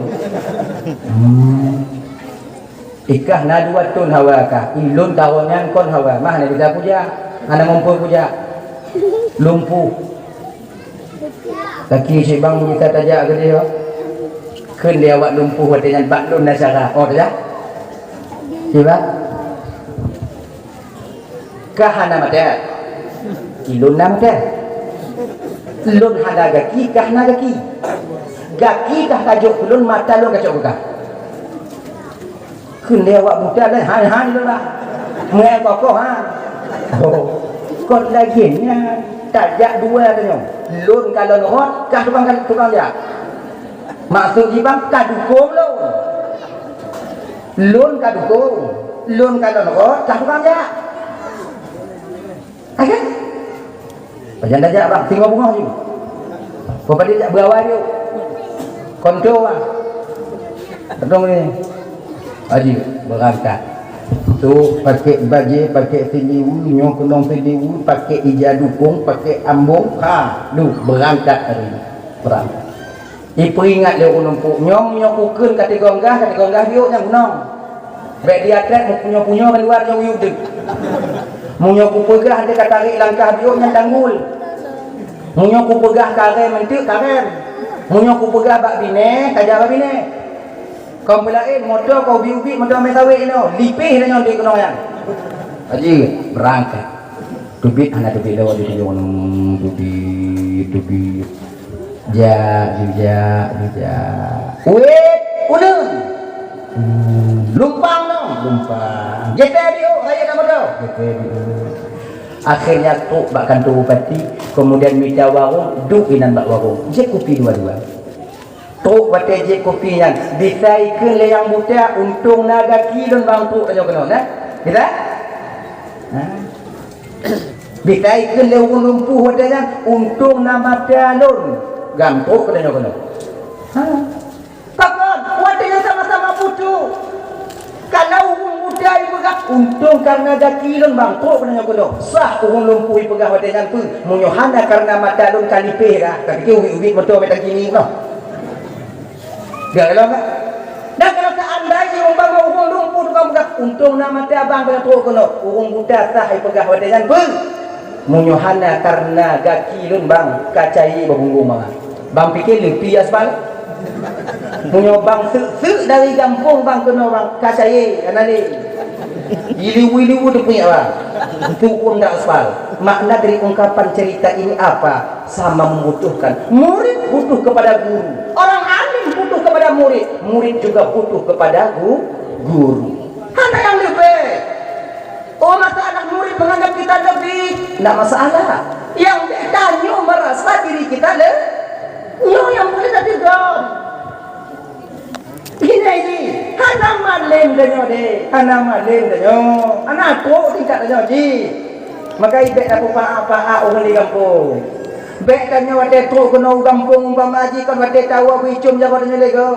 Hmm. Ikah na dua thon hawa kah, ilôn taroe nyan kon hawa, mah hana bisa kujak, hana muphom kujak. Lumpuh. Gaki cit bang bisa tajak keudeh, kheun lé awak lumpuh watèe nyan bak lôn na syara. Oh, tajak? Cit bang? Kah hana mata? Ilôn na mata. Lôn hana gaki, kah na gaki. Gaki kah kajok keu lôn, mata lôn kacok keu kah. Kheun lé awak buta lé, hai, hai lôn lah. Meu'en kokoh, ha. Oh. Kon lagèe nyan, tajak dua tanyoe. Lôn kalon rot, kah tukang, tukang jak. Maksud jih bang, ka dukong lôn. Lôn ka dukong, lôn kalon rot, kah tukang jak. Akan? Pajan tajak bang, singoh beungoh ju. Peue padé jak beuawai ju. Konto bang. Beutôi ni. Haji, beurangkat. Tu pakèk bajèe, pakèk siliwu, nyoe keunong siliwu, pakèk ija dukong, pakèk ambong. Ha, duh, beurangkat hari ni. Beurangkat. Ipeuingat lé ureueng lumpuh, nyoe, nyoe kukheun ka tigonggah, ka tigonggah biôk nyang keunong. Bèk diatrét, meunyoe punyoe ban luwa nyoe uyueb teuk. Meunyoe kupeugah hana ka tarek langkah biôk nyan tanggul. Meunyoe kupeugah karém eunteuk karém. Meunyoe kupeugah bak binéh, tajak bak binéh. Kon peulaén, moto ka ubit-ubit, moto mé sawét inoe, lipéh tanyoe di keunong nyan. Haji, beurangkat. Teubiet hana teubiet lewat di tujoh, teubiet, teubiet. Jak, jak, jak. Wét, ulôn. Lumpang dong, lumpang. Geutéh di ôk, rayeuk na bodoh. Geutéh di ôk. Akhirnya trok bak kantor bupati, kemudian mita warong, duek inan bak warong. Jép kupi dua-dua. Trok watée jép kupi nyan, bisa ikheun lé nyang buta, untông na gaki lôn bang trok tanyoe keunoe, nah. Bisa? Ha. Bisa ikheun lé ureuëng lumpuh watée nyan, untông na mata lôn, gam trok keu tanyoe keunoe. Ha. Pakon, watée nyan sama-sama buta. Kalau ureuëng buta ipeugah, untông kareuna gaki lôn bang trok keu tanyoe keunoe. Sah ureuëng lumpuh ipeugah watée nyan peue, meunyoe hana kareuna mata lôn ka lipéh dah, ka pike ubit-ubit moto bak tangki mi noh. Dah kalau enggak? Dan kalau seandainya umpama ureuëng lumpuh tukang peugah, untông na mata abang keuneuk trok keunoe, ureuëng buta sah ipeugah watée nyan peue? Meunyoe hana kareuna gaki lôn bang ka cayée bak punggong mangat. Bang pike leupie aspal? Meunyoe bang seuk-seuk dari gampông bang keunoe bang ka cayée, hana lé. Ileue-ileue teupeue bang. Untuk ureuëng dak aspal. Makna dari ungkapan cerita ini apa? Sama membutuhkan. Murid butuh kepada guru. Orang alim butuh kepada murid. Murid juga butuh kepada gu-, guru. Hana nyang leubeh. Oh, masalah murid menganggap kita lebih, tidak masalah. Yang tanyoe merasa diri kita le-, nyoe yang boleh teuteugong. Gini ji, hana malem tanyoe deh, hana malem tanyoe, hana trok tingkat tanyoe ji. Maka ibek dak peupaak-paak ureuëng di gampông. Bek tanyoe watée trok keunoe u gampông umpama ji kon watée tawa beuicum jaroe tanyoe lego.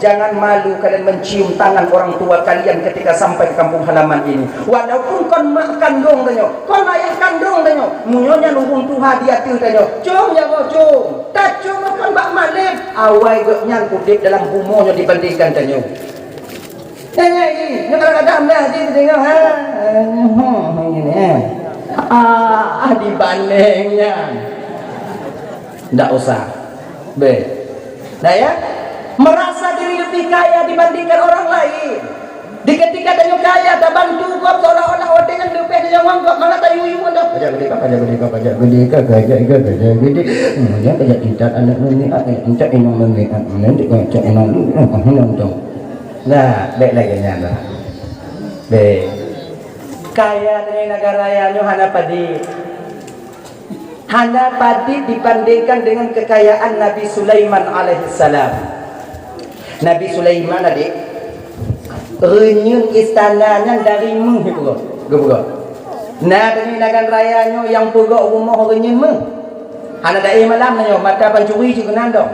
Jangan malu kalian mencium tangan orang tua kalian ketika sampai ke kampung halaman ini. Walaupun kon mak kandong tanyoe, kon ayah kandong tanyoe, meunyoe nyan ureuëng tuha di ateueh tanyoe, com jaroe com. Tacom kon bak malem, awai gobnyan udeb dalam bumoe nyoe dibandingkan tanyoe. Nyan, nyan, nyan, kadang-kadang dah ji teudeungoe, ha? Eh, hmm, ini, eh. Ah, dibanding nyan. Ndak usah. Beh. Nah, ya. Merasa diri lebih kaya dibandingkan orang lain. Di ketika tanyoe kaya, tabantu gob seolah-olah watée nyan leubeh tanyoe ngon gob, malah tayue-yue ngon gob. Pajak gede ka, pajak gede ka, pajak gede ka, pajak gede ka, pajak gede. Hmm, ya, pajak tingkat aneuk nenek, ah, eh, tingkat inong nenek, ah, nanti pajak inong lu, ah, inong tu. Nah, bek lagée nyan lah. Bek. Kaya tanyoe negara raya nyoe hana padit. Hana padit dibandingkan dengan kekayaan Nabi Sulaiman alaihissalam. Nabi Sulaiman, adik, reunyeun istana nyan dari méuh geupeugah. Geupeugah. Na dari nagan raya nyoe nyang peugah rumoh reunyeun méuh. Hana daéh malam nyoe, mata pancuri cit keunan dong.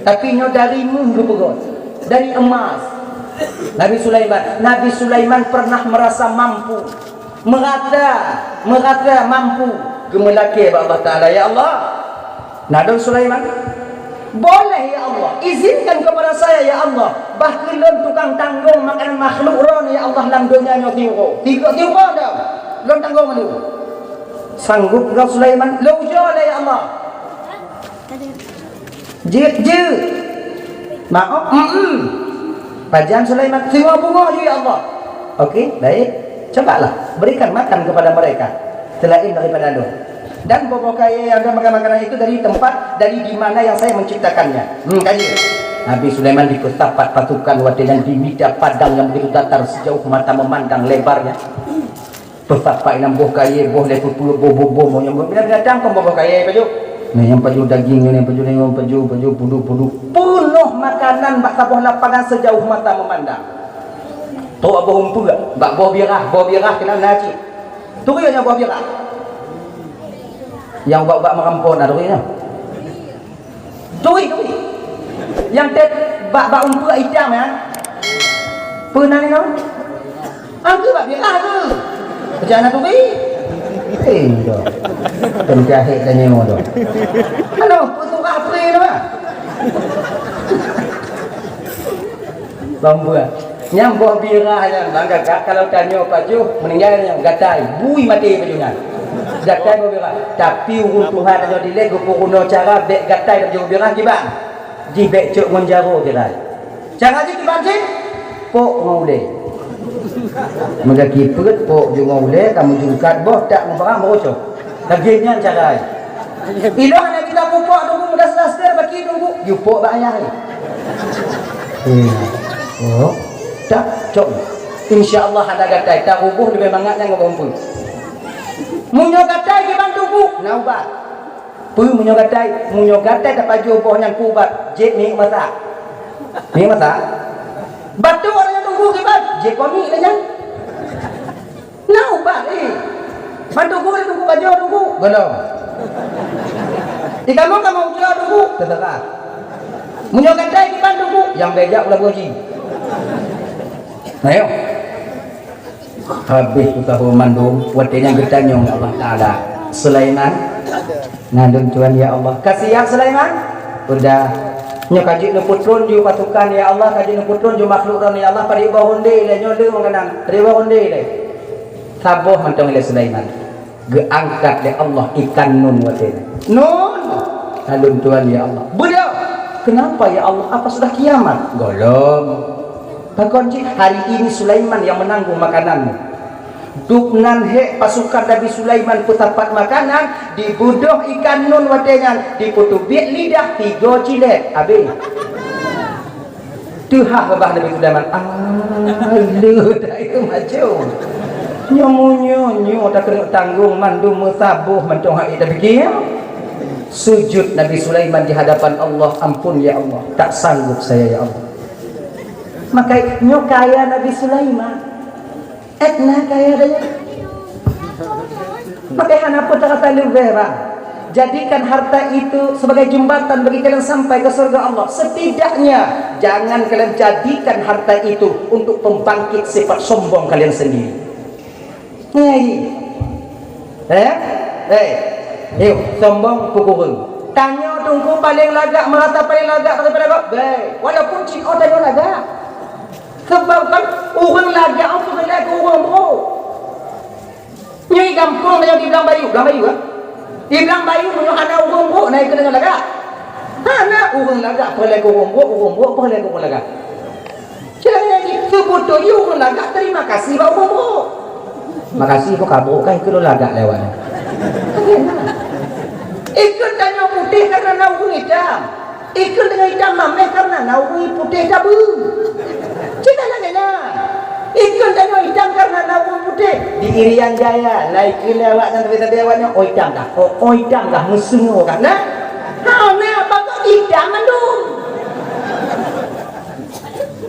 Tapi nyoe dari méuh geupeugah. Dari emas. Nabi Sulaiman, Nabi Sulaiman pernah merasa mampu. Merasa, merasa mampu geumeulakée bak Allah Taala, "Ya Allah, na lôn Sulaiman, boleh ya Allah, izinkan kepada saya ya Allah, bah keu lôn tukang tanggong makanan makhluk droe ya Allah lam donya nyoe tiga, tiga, tiga dah lôn tanggong lôn." Sanggup droe Sulaiman, "Lôn ujoe lé ya Allah." Jeuet, jeuet. Maoh, mm-mm. Pajan Sulaiman, singoh beungoh ju, ya Allah. Oke, baik. Cobalah, berikan makan kepada mereka selain daripada Lôn. Dan boh-boh kayèe nyang makan makanan itu dari tempat, dari di mana yang saya menciptakannya. Hmm, kaji. Nabi Sulaiman dipeusapat pasukan watèe nyan di mita padang yang begitu datar sejauh mata memandang lebarnya. Peusapat inong boh kayèe, boh lé peue-peue, boh bumbong, boh nyang binatang kon boh-boh kayèe pajoh. Nah, nyang pajoh daging, nyang pajoh, nyang pajoh, pajoh pudu-pudu. Peunoh makanan bak saboh lapangan sejauh mata memandang. Trok boh umpuk, bak boh birah, boh birah keunan na cit. Turi nyoe boh birah. Nyang ubat-ubat meurampo na turi nyoe. Turi, turi. Nyang tét bak, bak umpuk itam nyan. Peue nan nyoe? Angkeu bak birah tu. Peucah na turi. Eh, tu. Peujahét tanyoe tu. Ano, peusurah turi tu, ah. Bambuang. Nyang boh birah nyan, bang kakak, kalau tanyoe pajoh, meuninggai nyan, gatai. Bui maté pajoh nyan. Gatai boh birah. Tapi ureueng tuha tanyoe dilèe geupeurunoe cara bèk gatai pajoh birah kiban. Jih bèk cok ngon jaroe kiban. Cara jih kiban cit, pok ngon ulèe. Meugaki peuet, pok ju ngon ulèe, kamoe jungkat boh, tak ngon barang, baru cok. Lagèe nyan cara jih. Ilôn hana geutanyoe pupok teungku, mudah seulaster baki teungku, yue pok bak ayah jih. Hmm. Oh, tak, cok. Insya Allah hana gatai, taruboh leubeh mangat nyan ngon bampu. Meunyoe gatai kiban Teungku, na ubat. Peue meunyoe gatai? Meunyoe gatai tapajoh boh nyan keu ubat, jép miék mata. Miék mata. Batuk ureueng nyang Teungku kiban, jép konik lé nyan. Na ubat, eh. Ban Teungku, Teungku pajoh Teungku. Golom. Di kamoe kamoe ujoe Teungku, teuseurah. Meunyoe gatai kiban Teungku, nyang bèk jak u lagoe jih. Ayo. Habéh peugah mandum, watèe nyan geutanyong lé Allah Taala, "Sulaiman, ngon lôn tuan ya Allah." "Ka siap Sulaiman?" "Udah." "Nyoe ka jeuet neupeutron ju pasukan ya Allah, ka jeuet neupeutron ju makhluk Droen ya Allah, padub boh rundé lé nyoe le makanan, padub boh rundé lé." Saboh mantong lé Sulaiman. Geuangkat lé Allah ikan nun watèe nyan. "Nun, ngon lôn tuan ya Allah." "Beudôh." "Kenapa ya Allah? Apa sudah kiamat?" "Golom." "Pakon cit?" "Hari ini Sulaiman yang menanggung makananmu." Dubnan hék pasukan Nabi Sulaiman peusapat makanan, dibeudôh ikan nun watèe nyan, dipeuteubiet lidah tiga cilet, habéh. Teuhah babah Nabi Sulaiman, "Ai, le dah itu macam. Nyoe meunyoe, nyoe takeuneuk tanggong mandum meusaboh mantong hai tapiké." Sujud Nabi Sulaiman di hadapan Allah, "Ampun ya Allah, tak sanggup saya ya Allah." Maka nyoe kaya Nabi Sulaiman. Étna kaya daya. Maka hana peue rasa leubeh, bah. Jadikan harta itu sebagai jembatan bagi kalian sampai ke surga Allah. Setidaknya, jangan kalian jadikan harta itu untuk pembangkit sifat sombong kalian sendiri. Ngai. Eh? Eh. Yuk, sombong peukureueng. Tanyoe Teungku paléng lagak, merasa paléng lagak, merasa paléng lagak. Bèk. Walaupun cit oh tanyoe lagak. Sebab kan ureueng lagak, oh, peureulèe keu ureueng brôk. Nyoe gampông tanyoe di Blang Bayu, Blang Bayu, eh? Di Blang Bayu, meunyoe hana ureueng brôk, na ikheun deungon lagak. Hana, ureueng lagak peureulèe keu ureueng brôk, ureueng brôk peureulèe keu ureueng lagak. Jadi, seubeutôi ureueng lagak terima kasih bak ureueng brôk. Makasih pun ka brôk kan ikheun lôn lagak lé awak nyan. Ikheun tanyoe putéh karena na ureueng itam. Ikheun tanyoe itam mamèh karena na ureueng putéh tabeue. Cit lagèe nyan. Ikheun tanyoe itam karena na ureueng putéh. Di Irian Jaya, na ikheun lé awak nyan, tapi-tapi awak nyan, "Oh, itam kah? Oh, oh, itam kah? Meusungoe kah?" Nah. Hana, pakon itam mandum.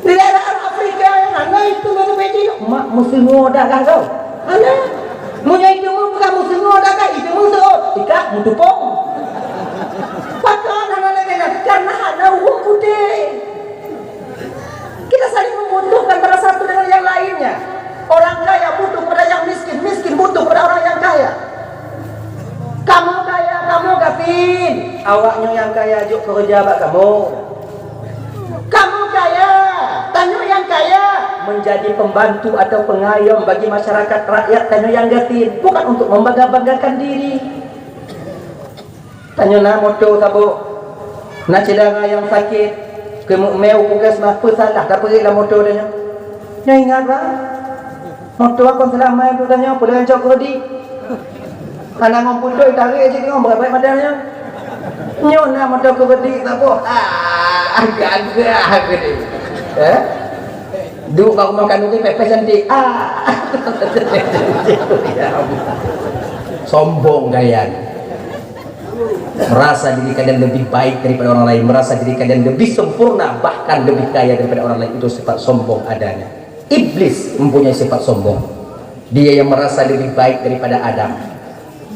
Di daerah Afrika nyang hana itu baru bedi, mak meusungoe dah kah kau? Hana. Meunyoe itu meupeugah meusungoe dah kah, itu meusungoe. Ikah meutupông. Pakon hana lagèe nyan? Karena hana ureueng putéh. Kita saling membutuhkan antara satu dengan yang lainnya. Orang kaya butuh kepada yang miskin, miskin butuh kepada orang yang kaya. Kamoe kaya, kamoe gasien. Awak nyoe nyang kaya jok keureuja bak kamoe. Kamoe kaya, tanyoe nyang kaya. Menjadi pembantu atau pengayom bagi masyarakat rakyat tanyoe nyang gasien, bukan untuk membangga-banggakan diri. Tanyoe na moto saboh, na syedara nyang sakét, keuneuk mé u puskesmas, peue salah tapeuék lam moto tanyoe? Nyoe ingat, bah, moto kon seulama itu tanyoe, peue lagèe cok keureudik. Hana ngon putôi, tarék cit ngon beureubat mata tanyoe. Nyoe na moto keureudik saboh, ah, gagah keureudik. Eh? Duek bak rumoh khanuri pépéh cantik. Ah. Ya Allah. Sombong kalian. Merasa diri kalian lebih baik daripada orang lain, merasa diri kalian lebih sempurna, bahkan lebih kaya daripada orang lain. Itu sifat sombong adanya. Iblis mempunyai sifat sombong. Dia yang merasa lebih baik daripada Adam.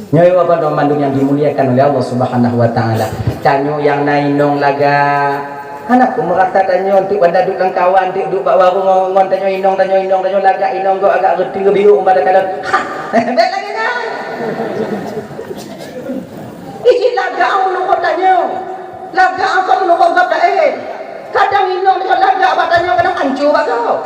Nyoe Bapak dan Ibu mandum yang dimuliakan oleh Allah Subhanahu wa Taala. Tanyoe nyang na inong lagak. Hana peue meurasa tanyoe, enteuk banda duek lam kawan, enteuk duek bak warong ngon tanyoe inong, tanyoe inong, tanyoe lagak inong gob agak reuteubiôk umpama kalon. Ha, bèk lagèe nyan. Iji lagak meunurot tanyoe. Lagak angkot meunurot gata, eh. Kadang inong nyoe lagak bak tanyoe, kadang ancô bak gob.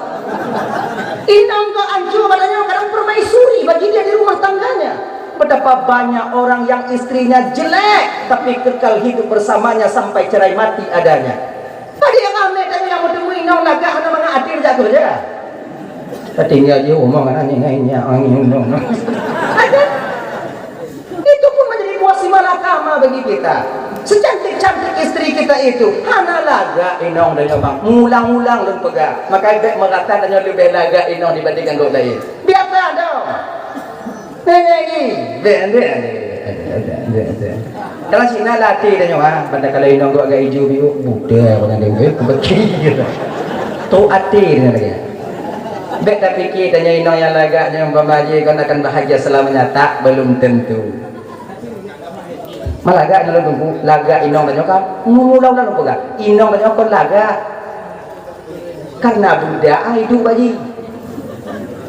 Inong gob ancô bak tanyoe, kadang permaisuri bagi dia di rumah tangganya. Betapa banyak orang yang istrinya jelek, tapi kekal hidup bersamanya sampai cerai mati adanya. Padahai ramé tanyoe nyang meuteumé inong lagak hana mangat até jak keureuja. Tinggai di rumoh ngon aneuk nyan, nyan, nyan, nyan. Ada. Itu pun menjadi buah si malakama bagi kita. Secantik-cantik istri kita itu, hana lagak inong tanyoe bang. Ulang-ulang lôn peugah. Maka bèk meurasa tanyoe leubeh lagak inong dibandingkan gobnyan. Biasa dong. Bèk, bèk, bèk. Kalau Cina latih tanyoe ha, pada kalau inong gok agak ijo biru, buta orang dia, eh, beki. Tu até tanyoe lagi. Bèk tapikir tanyoe inong nyang lagak nyoe umpama jih kon akan bahagia selamanya, tak, belum tentu. Malagak nyoe lôn teungku, lagak inong tanyoe kan. Mula-mula lôn peugah, inong tanyoe kon lagak. Karena beuda ai duek bak jih.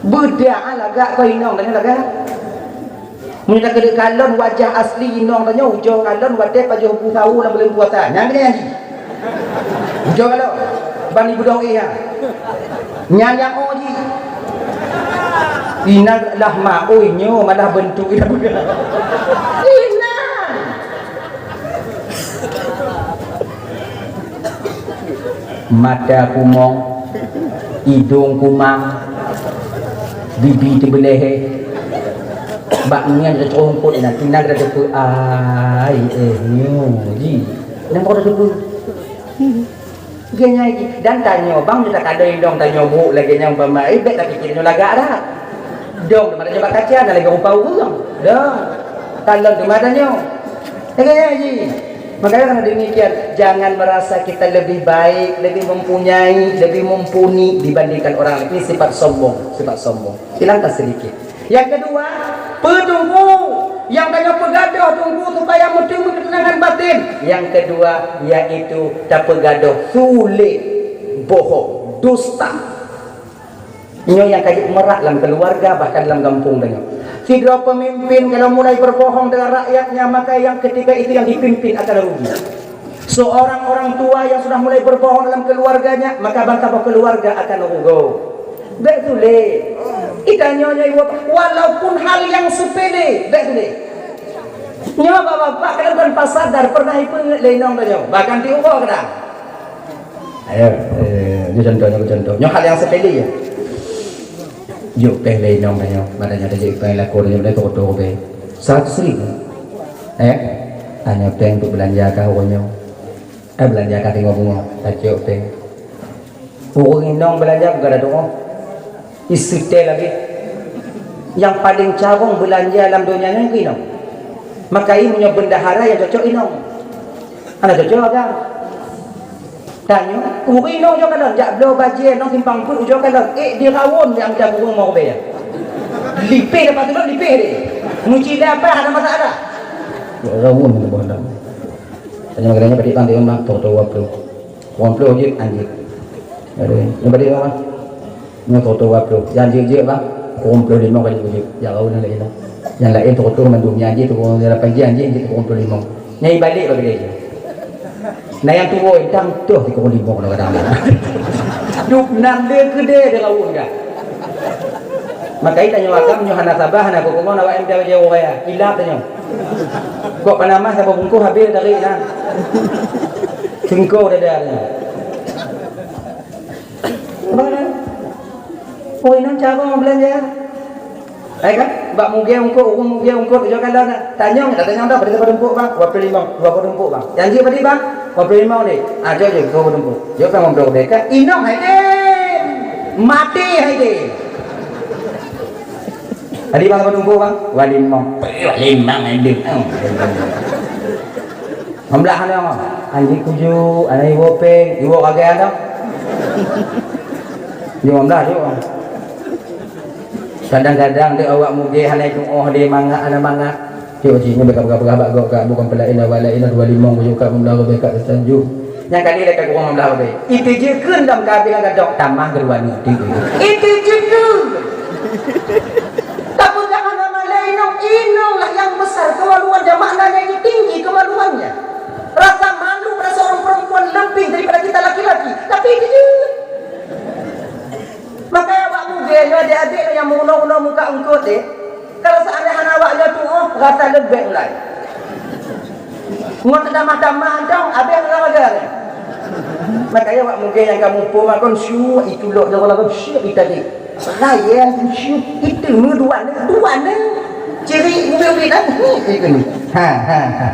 Beuda ai lagak kon inong tanyoe lagak. Meunyoe takeudeuh kalon wajah asli inong tanyoe, ujoe kalon watèe pajoh bu sawo lam buleuen puasa. Nyan keuh nyan jih. Ujoe kalon. Ban ibeudôh éh nyan. Nyan nyang oh jih. Inan lah ma, oi, nyoe malah beuntuk ida peugah. Inan. Mata kumong, idong kumang, bibi teubeulehé. Bak nyan teucongkot inan, inan geuda teupeu, ai, eh, nyoe jih. Nyan geuda teupeu. Geunyai jih. Dan tanyoe bang, meunyoe takalon inong tanyoe brôk lagèe nyan umpama, eh, bèk tapikir nyoe lagak dah. Dong teuma tanyoe bak kaca, na lagèe rupa ureueng. Dong. Kalon teuma tanyoe. Lagèe nyan jih. Makanya karena demikian, jangan merasa kita lebih baik, lebih mempunyai, lebih mumpuni dibandingkan orang lain. Ini sifat sombong, sifat sombong. Hilangkan sedikit. Nyang keudua, peue teungku nyang tanyoe peugadôh teungku supaya meuteumèe keuteunangan batin. Nyang keudua, yaitu tapeugadôh sulet, bohong, dusta. Nyoe nyang ka jeuet meurak lam keuluwarga, bahkan lam gampông tanyoe. Sidroe peumimpin kalau mulai beubohong deungon rakyatnya, maka nyang ketika itu nyang dipimpin akan rugi. Seorang orang tua yang sudah mulai berbohong dalam keluarganya, maka bansa boh keluarga akan rugoe. Bèk sulet. Geutanyoe nyoe iwoe, walaupun hal yang sepele, bèk sulet. Nyoe bapak-bapak kadang-kadang pas sadar pernah ipeungeuet lé inong tanyoe, bahkan diuroe kadang. Ayo, eh, nyoe contoh, nyoe contoh. Nyoe hal yang sepele ya. Jok péng lé inong tanyoe, maknanya tajok péng lakoe tanyoe, beudôh toko-toko péng. Seratus ribu. Eh, hana péng untuk belanja kah uroe nyoe. Eh, belanja kah teungoh beungoh, tajok péng. Ureueng inong belanja bukan ada doa. Iseutée lagi. Yang paling carông belanja lam donya nyoe inong. Maka meunyoe bendahara yang cocok inong. Hana cocok agam. Tanyoe, ureueng inong ujoe kalon, jak bloe bajée nong simpang peuet ujoe kalon, ék dirawon nyang mita gureueng meuubée. Lipéh dapat teulok, lipéh deh. Meucila apa hana masalah. Rawon tu boh lam. Tanyoe magalanya padit bang, dia bang, toko dua puluh. Dua puluh jeuet, anjeuet. Aduh, nyoe padit bang. Nyoe toko dua puluh. Nyang jeuet-jeuet bang, dua puluh lima kali jeuet. Ya kau nak lain lah. Yang lain toko mandum, nyang jeuet toko lapan jeuet, anjeuet jeuet toko dua puluh lima. Nyai balik bagi dia. Nah, nyang tuwoe dang toh di kong limong kadang-kadang. Dup nan le keudè di laut dah. Maka tanyoe agam nyoe hana sabar, hana kukumong, awak M T J O ya. Kilap tanyoe. Kok panamah saboh bungkôh habéh tarék na. Singko dada tanyoe. Apa kata? Oh, inong carông belanja. Hai kan? Bak mugée ungkot, ureueng mugée ungkot, jok kan dah. Tanyong, dah tanyong dah, pada siapa tumpuk bang? Dua puluh lima, dua puluh tumpuk bang. Janji badi bang? Dua puluh lima ni. Ah, jok je, dua puluh tumpuk. Jok kan ngobrol deh kan? Inong hai deh. Mati hai deh. Tadi bang apa tumpuk bang? Dua puluh lima. Dua puluh lima hai deh. Oh. Mamlah hana, anjing kuju, anak ibu peng, ibu kagak ada. Jom mamlah, jom. Kadang-kadang dek awak mugeh hana itu oh deh mangat, hana mangat. Cuk, cik, ni beka-beka bak gok kak, bukan pelain awak lain, dua limong kuju kak, mamlah lebih kak, setuju. Nyang kali dekat kurang mamlah lebih. Itu je kan dalam kabin gadok tamah kedua ni. Itu je kan. Tapi jangan nama lain, inong lah yang besar kemaluan dia, maknanya itu tinggi kemaluannya. Rasa malu pada seorang perempuan lebih daripada kita laki-laki. Tapi itu je. Makanya awak mugeng nyoe adik-adik nyang meuunoe-unoe muka eungkôt deh. Kalau seandai hana awak nyoe tuoh, rasa leubeh mulai. Ngon tamah-tamah dong, abéh ngon raga nyoe. Makanya awak mugeng nyang ka muphom makon syuk itu lok nyoe lagu syuk itu tadi. Layan syuk itu dua ni, dua ni. Ciri ni lebih dah ni itu ni. Ha ha ha.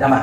Tamah.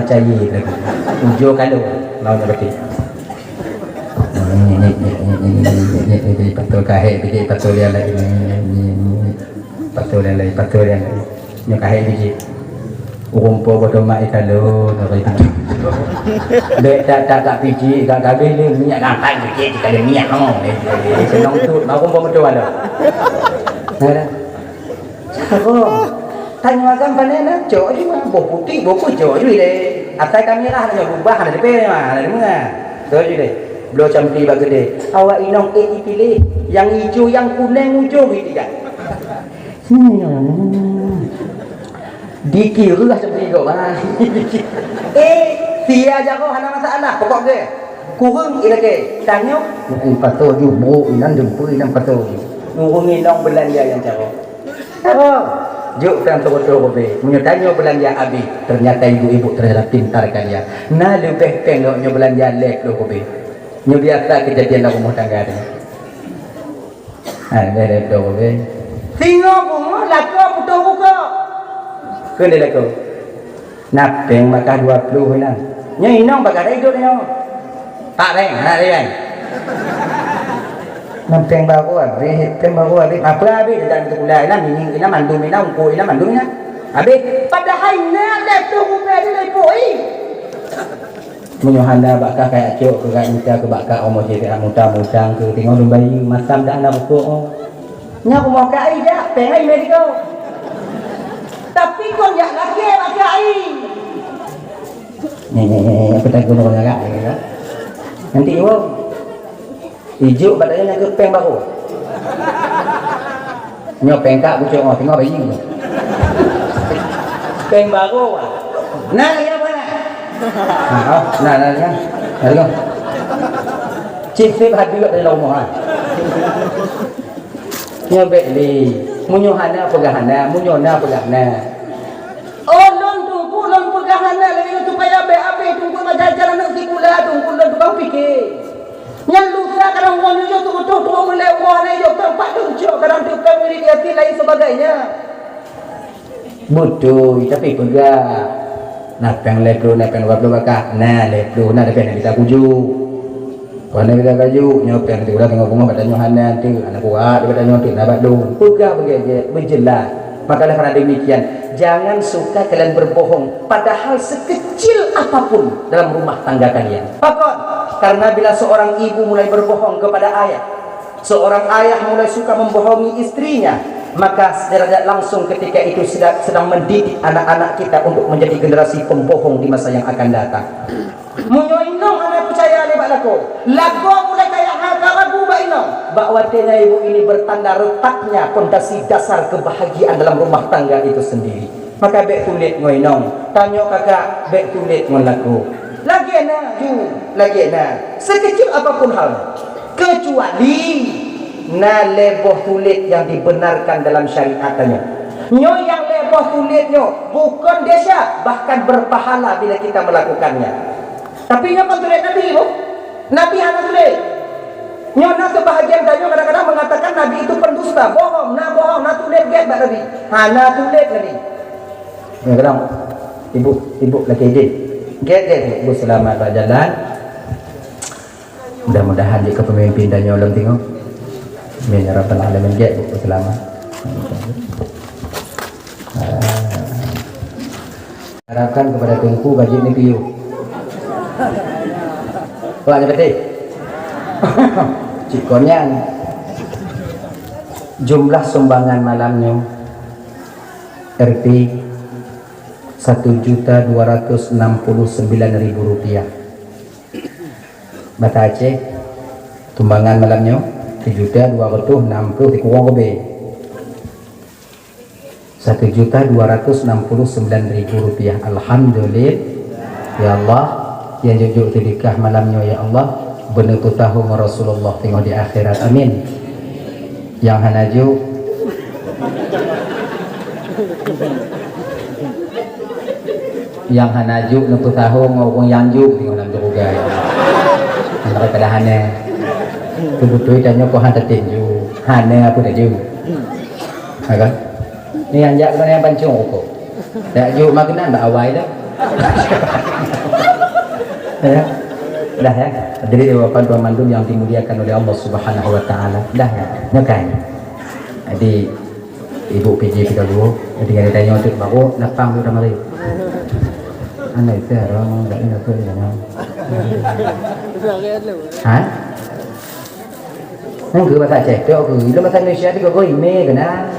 macam ye tadi. Ujoe kalo, lawan berarti. Patul kahek biji patul dia lagi. Patul dia lagi, patul dia lagi. Nyoe kahek biji. Ureueng po bodoh mak ikalo, nyoe kahek biji. Dek tak tak tak biji, gak gabe le minyak gangkai biji, dikali minyak no. Senang tu, mau ureueng po bodoh ada. Ada. Cakap. Tanyoe agam pane na, cok ju mah. Boh putéh, boh peue cok ju lé. Asai ka mirah na nyoe, bubah na dipée mah, na deungoe. Cok ju lé. Bloe campi bak keudè. Awak inong ék ipiléh, nyang ijo, nyang kuneng ujong itiga. Dikireuh campi gob mah. Eh, sia jaroe hana masalah, pokok geuh. Kureueng ilakée. Tanyoe, pato ju, bu inan jumpu inan pato ju. Ureueng inong beulanja nyang jaroe. Oh, jok péng sireutoh ribèe. Meunyoe tanyoe beulanja abéh, ternyata ibu-ibu ternyata pintar kalian. Na leubeh péng lom nyoe beulanja lhèe ploh ribèe. Nyoe biasa keujadian lam rumoh tangga nyoe. Ha, lhèe ploh ribèe. Singoh beungoh lakoe putôh bukôk. Kheun lé lakoe. Na péng bak kah dua ploh inan. Nyoe inong bak kah idop nyoe. Pak péng, hana lé péng. Na péng barô abéh, péng barô abéh. Apa abéh? Dak sikula inan, minyéuk inan, mandum inan, ungkôt inan, mandum inan. Abéh. Padahai na lhèe ploh ribèe di lhèe ploh. Meunyoe hana bak kah kayak cok keu rak mita keu bak kah omoh jih muta-muta keu tingoh lôn bayeue, masam dak hana bukôk. Nyan rumoh kah ai jak, péng ai mé diko. Tapi kon jak lakée bak kah ai. Nyan, nyan, nyan, nyan, aku tak guna orang agak, ya, ya. Nanti iwoe. Ijuk bak tanyoe nyang keu péng barô. Nyoe péng kak bucok nyoe, teungoh bayi nyoe. Péng barô, ah. Nah, ya, mana? Nah, oh, nah, nah, nah. Nah, tengok. Cik Fib hadir dari rumah, ah. Nyoe bèk lé. Meunyoe hana peugah hana, meunyoe na peugah na. Oh, lôn teungku, lôn peugah hana lagèe nyoe supaya bèk abéh teungku, macam-macam aneuk sikula teungku, lôn tukang pike. Nyan lusa kadang uroe nyoe jok tutoh tuwoe meulée uroe hana jok teumpat deuh cok, kadang teupeu murit yatim lain sebagainya. Beutôi, tapi peugah. Na péng lhèe ploh, na péng dua ploh bak kah, na lhèe ploh, na tapi hana bisa kujuk. Kon hana bisa kujuk, nyoe péng teuh udah teungoh beungoh bak tanyoe hana teuh, hana kuat bak tanyoe teuh, na bak lôn. Peugah beugèt-gèt, beujeulaih. Maka oleh karena demikian, jangan suka kalian berbohong, padahal sekecil apapun dalam rumah tangga kalian. Pakon? Karena bila seorang ibu mulai berbohong kepada ayah, seorang ayah mulai suka membohongi istrinya, maka secara tidak langsung ketika itu sedang, sedang mendidik anak-anak kita untuk menjadi generasi pembohong di masa yang akan datang. Meunyoe inong hana peucaya lé bak lakoe, lakoe mulai kaya hana ragu bak inong. Bak watèe nyan ibu ini bertanda retaknya pondasi dasar kebahagiaan dalam rumah tangga itu sendiri. Maka bèk tulet ngon inong, tanyoe kakak bèk tulet ngon lakoe. Lagèe na ju, lagèe na. Sekecil apapun hal. Kecuali na lhèe boh tulet nyang dibenarkan dalam syariat tanyoe. Nyoe nyang lhèe boh tulet nyoe bukon desya, bahkan berpahala bila kita melakukannya. Tapi nyoe kon tulet Nabi, Bu. Nabi hana tulet. Nyoe na sebahagian tanyoe kadang-kadang mengatakan Nabi itu pendusta, bohong, na bohong, na tulet gèt bak Nabi. Hana tulet Nabi. Nyoe kadang ibu, ibu lagi idin. Gèt, gèt, ibu selamat bak jalan. Mudah-mudahan jeuet keu pemimpin tanyoe lom teungoh. Amin ya rabbal alamin. Gèt, bu, selamat. Ah. Harapkan kepada Teungku gaji ni piôh. Wah, nyan beutôi. Cit kon nyan. Jumlah sumbangan malam nyoe, R P, satu juta dua ratus enam puluh sembilan ribu rupiah. Bata Aceh, tumbangan malam nyoe, satu juta dua ratus enam puluh sikureueng ribèe. Satu juta dua ratus enam puluh sembilan ribu rupiah. Alhamdulillah. Ya Allah, nyang jok-jok seudeukah malam nyoe, ya Allah, beuneupeusaho ngon Rasulullah teungoh di akhirat. Amin. Nyang hana jok, Nyang hana jok neupeusahô ngon ureueng nyang jok teungoh lam syeuruga. Antara pada hana. Beutôi tanyoe kok hana tatem jok. Hana apa dah jok. Ha kan? Ni nyang jak keunan nyang pancong rukok. Jak jok makanan bak awai dah. Ya. Dah ya. Hadirin dan hadirat mandum yang dimuliakan oleh Allah Subhanahu wa taala. Dah ya. Nyokai. Jadi Ibu P J kita dulu, tinggal ditanya untuk baru lapang tu dah mari. Anak itu orang tak ingat tu ya. Ha? Nang ke bahasa Aceh tu aku, itu bahasa Indonesia tu kau ime kena.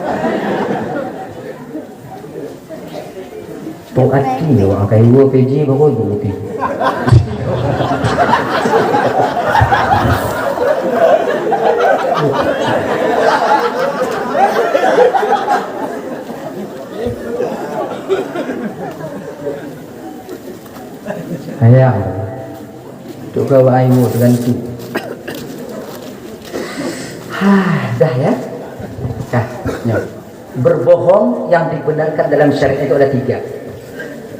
Pok ati awak akai dua P J baru ibu P J. Sayang. Tok kau ai mu tergantung. Hah, dah ya. Dah, nyoe. Berbohong yang dibenarkan dalam syariat itu ada tiga.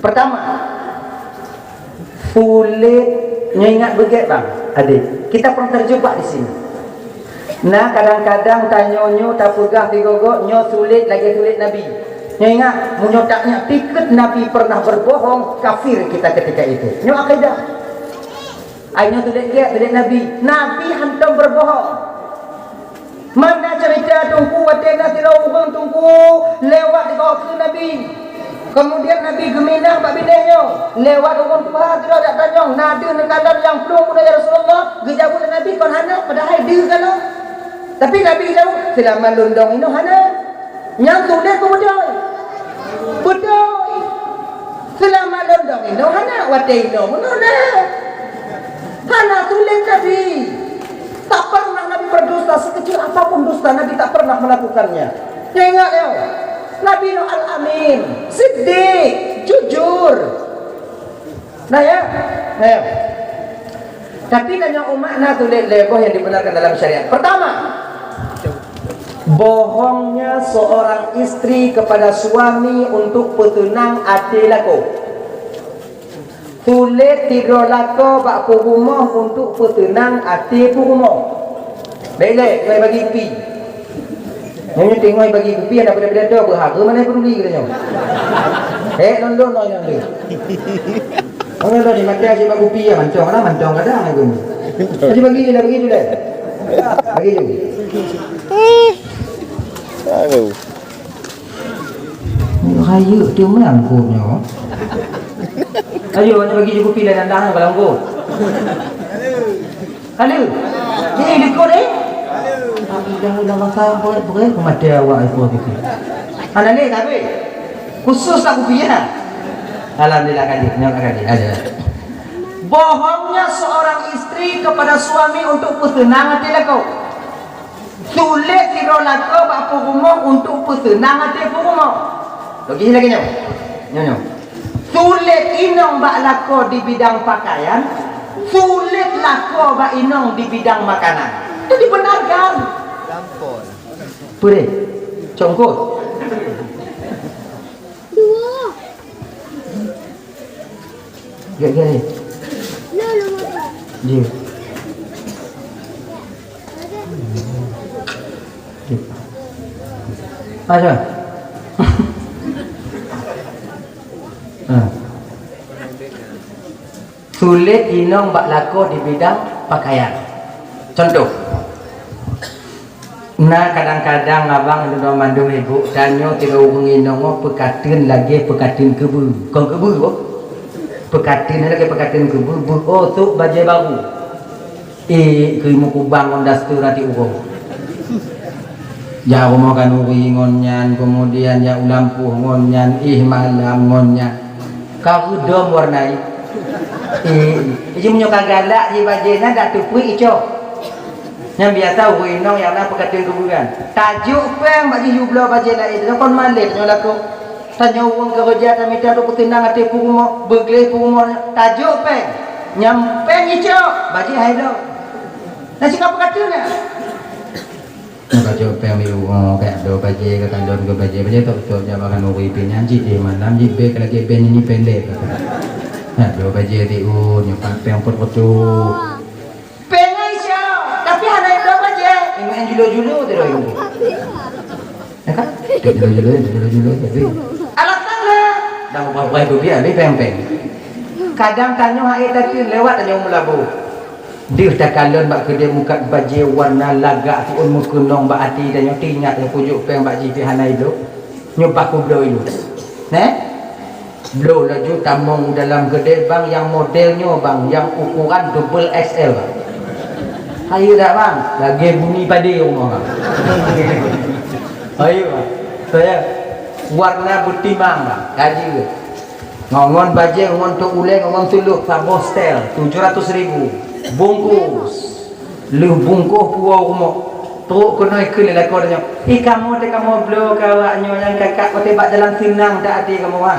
Pertama, sulit. Nyoe ingat beugét bang, adik. Kita pernah terjebak di sini. Nah, kadang-kadang tanyoe nyoe tapeugah di gogo nyoe sulit lagi sulit Nabi. Nyoe ingat, meunyoe tak nyak tikeuet Nabi pernah berbohong, kafir kita ketika itu. Nyoe akidah. Ai nyoe tuléh gét, tuléh Nabi. Nabi hantom berbohong. Mana cerita Teungku watée na sidroe ureuëng Teungku lewat di bawah keu Nabi. Kemudian Nabi geuminah bak binéh nyoe. Lewat ureuëng tuha sidroe jak tanyong, na deuh neukalon nyang plueng bunoe ya Rasulullah? Geujaweueb lé Nabi kon hana, padahai deuh kalon. Tapi Nabi geujaweueb, seulamat lôn dong inoe hana. Nyang tuléh keu beutôi. Beutôi. Seulamat lôn dong inoe hana, watée inoe bunoe na. Hana tuléh Nabi. Tak pernah Nabi berdusta, sekecil apapun dusta Nabi tak pernah melakukannya. Ingat ya, Nabi Nuh Al-Amin, siddiq, jujur. Nah ya, nah ya. Tapi tanya umat na tuléh lé boh yang dibenarkan dalam syariat. Pertama, bohongnya seorang istri kepada suami untuk peuseunang até lakoe. Tuléh sidroe lakoe bak peurumoh untuk peuseunang até peurumoh. Baik lé, nyoe bagi kupi. Nyoe tengok bagi kupi ada beda-beda tu, berharga mana peduli kita nyoe. Eh, london nyoe nyoe. Orang dah di mata asyik bak kupi ya, mantong lah, mantong kadang aku. Asyik bagi je lah, bagi je lah. Bagi je. Aduh. Rayeuk teuma angkot nyoe. Ayo, hana bagi je kupi dah dandang kalau angkot. Halo. Ni likot eh. Dah udah makan berat-berat mati awak itu kupi. Hana ni tapi. Khusus tak kupi ya. Alhamdulillah kali, nyoe kali ada. Bohongnya seorang istri kepada suami untuk peuseunang até lakoe. Tuléh sidroe lakoe bak peurumoh untuk peuseunang até peurumoh. Lagi lagi nyoe. Nyoe nyoe. Tuléh inong bak lakoe di bidang pakaian, tuléh lakoe bak inong di bidang makanan. Itu dibenarkan. Lampor. Purih. Congkot. Dua. Gak gak. Dia. Ada. Ha. Tuléh inong bak lakoe di bidang pakaian. Contoh, na kadang-kadang abang lôn mandum ibu tanyoe tiga ureuëng inong peukateun lagée peukateun keubeue. Kon keubeue boh. Peukateun lagée peukateun keubeue, beuh oh sôk bajée baru. Eh, keu mukubang ngon daster até uroe. Jak rumoh khanuri ngon nyan, kemudian jak u lampôh ngon nyan, eh malam ngon nyan. Ka reudom warna i. Eh, iji meunyoe ka galak ji bajée nyan dak teupeue icok. Nyang biasa ureuëng inong nyang na peukateun kuburan. Tajok péng bak jih yue bloe bajée laén, kon malée nyoe lakoe. Tanyoe ureuëng keureuja tamita untuk peuseunang até peurumoh, beugleh peurumoh, tajok péng. Nyang péng icok, bajée hai bloe. Na cit ka peukateun nyan. Ka jok péng milu, oh, ka do bajèe, ka kalon keu bajèe. Bajèe tok-tok jak bak khanuri pih nyan cit deh malam, cit bèe ka lagèe bèe nyanyi pendek. Ka do bajèe di u, nyoe pat péng peuet reutôh. Péng Aisyah, tapi hana do bajèe. Ingat julo-julo tu dah. Ya kan? Julo-julo, julo-julo tapi. Alat tangga. Dah ubah-ubah tu biar, habis péng-péng. Kadang tanyoe hai tapi lewat tanyoe meulaboh. Deuh takalon bak keudè mukat bajèe warna lagak siôn meukeunong bak até tanyoe, teuingat nyoe kujok péng bak jih pih hana ilok. Nyoe bah kubloe ilok. Neh? Bloe laju tamong dalam keudè bang nyang model nyoe bang, nyang ukuran double X L bang. Hayeue dak bang? Lagèe bunyi padé rumoh bang. Hayeue bang. Saya warna beutimang bang. Hayeue. Ngon, ngon bajèe, ngon tok ulèe, ngon sulôk, saboh setel, tujoh ratus ribu. Bungkus. Lheueh bungkus puwoe rumoh. Trok keunoe kheun lé lakoe nyoe. "Ih, kamoe teuh kamoe bloe keu awak nyoe nyang kakak watèe bak jalan seunang that até kamoe, ha."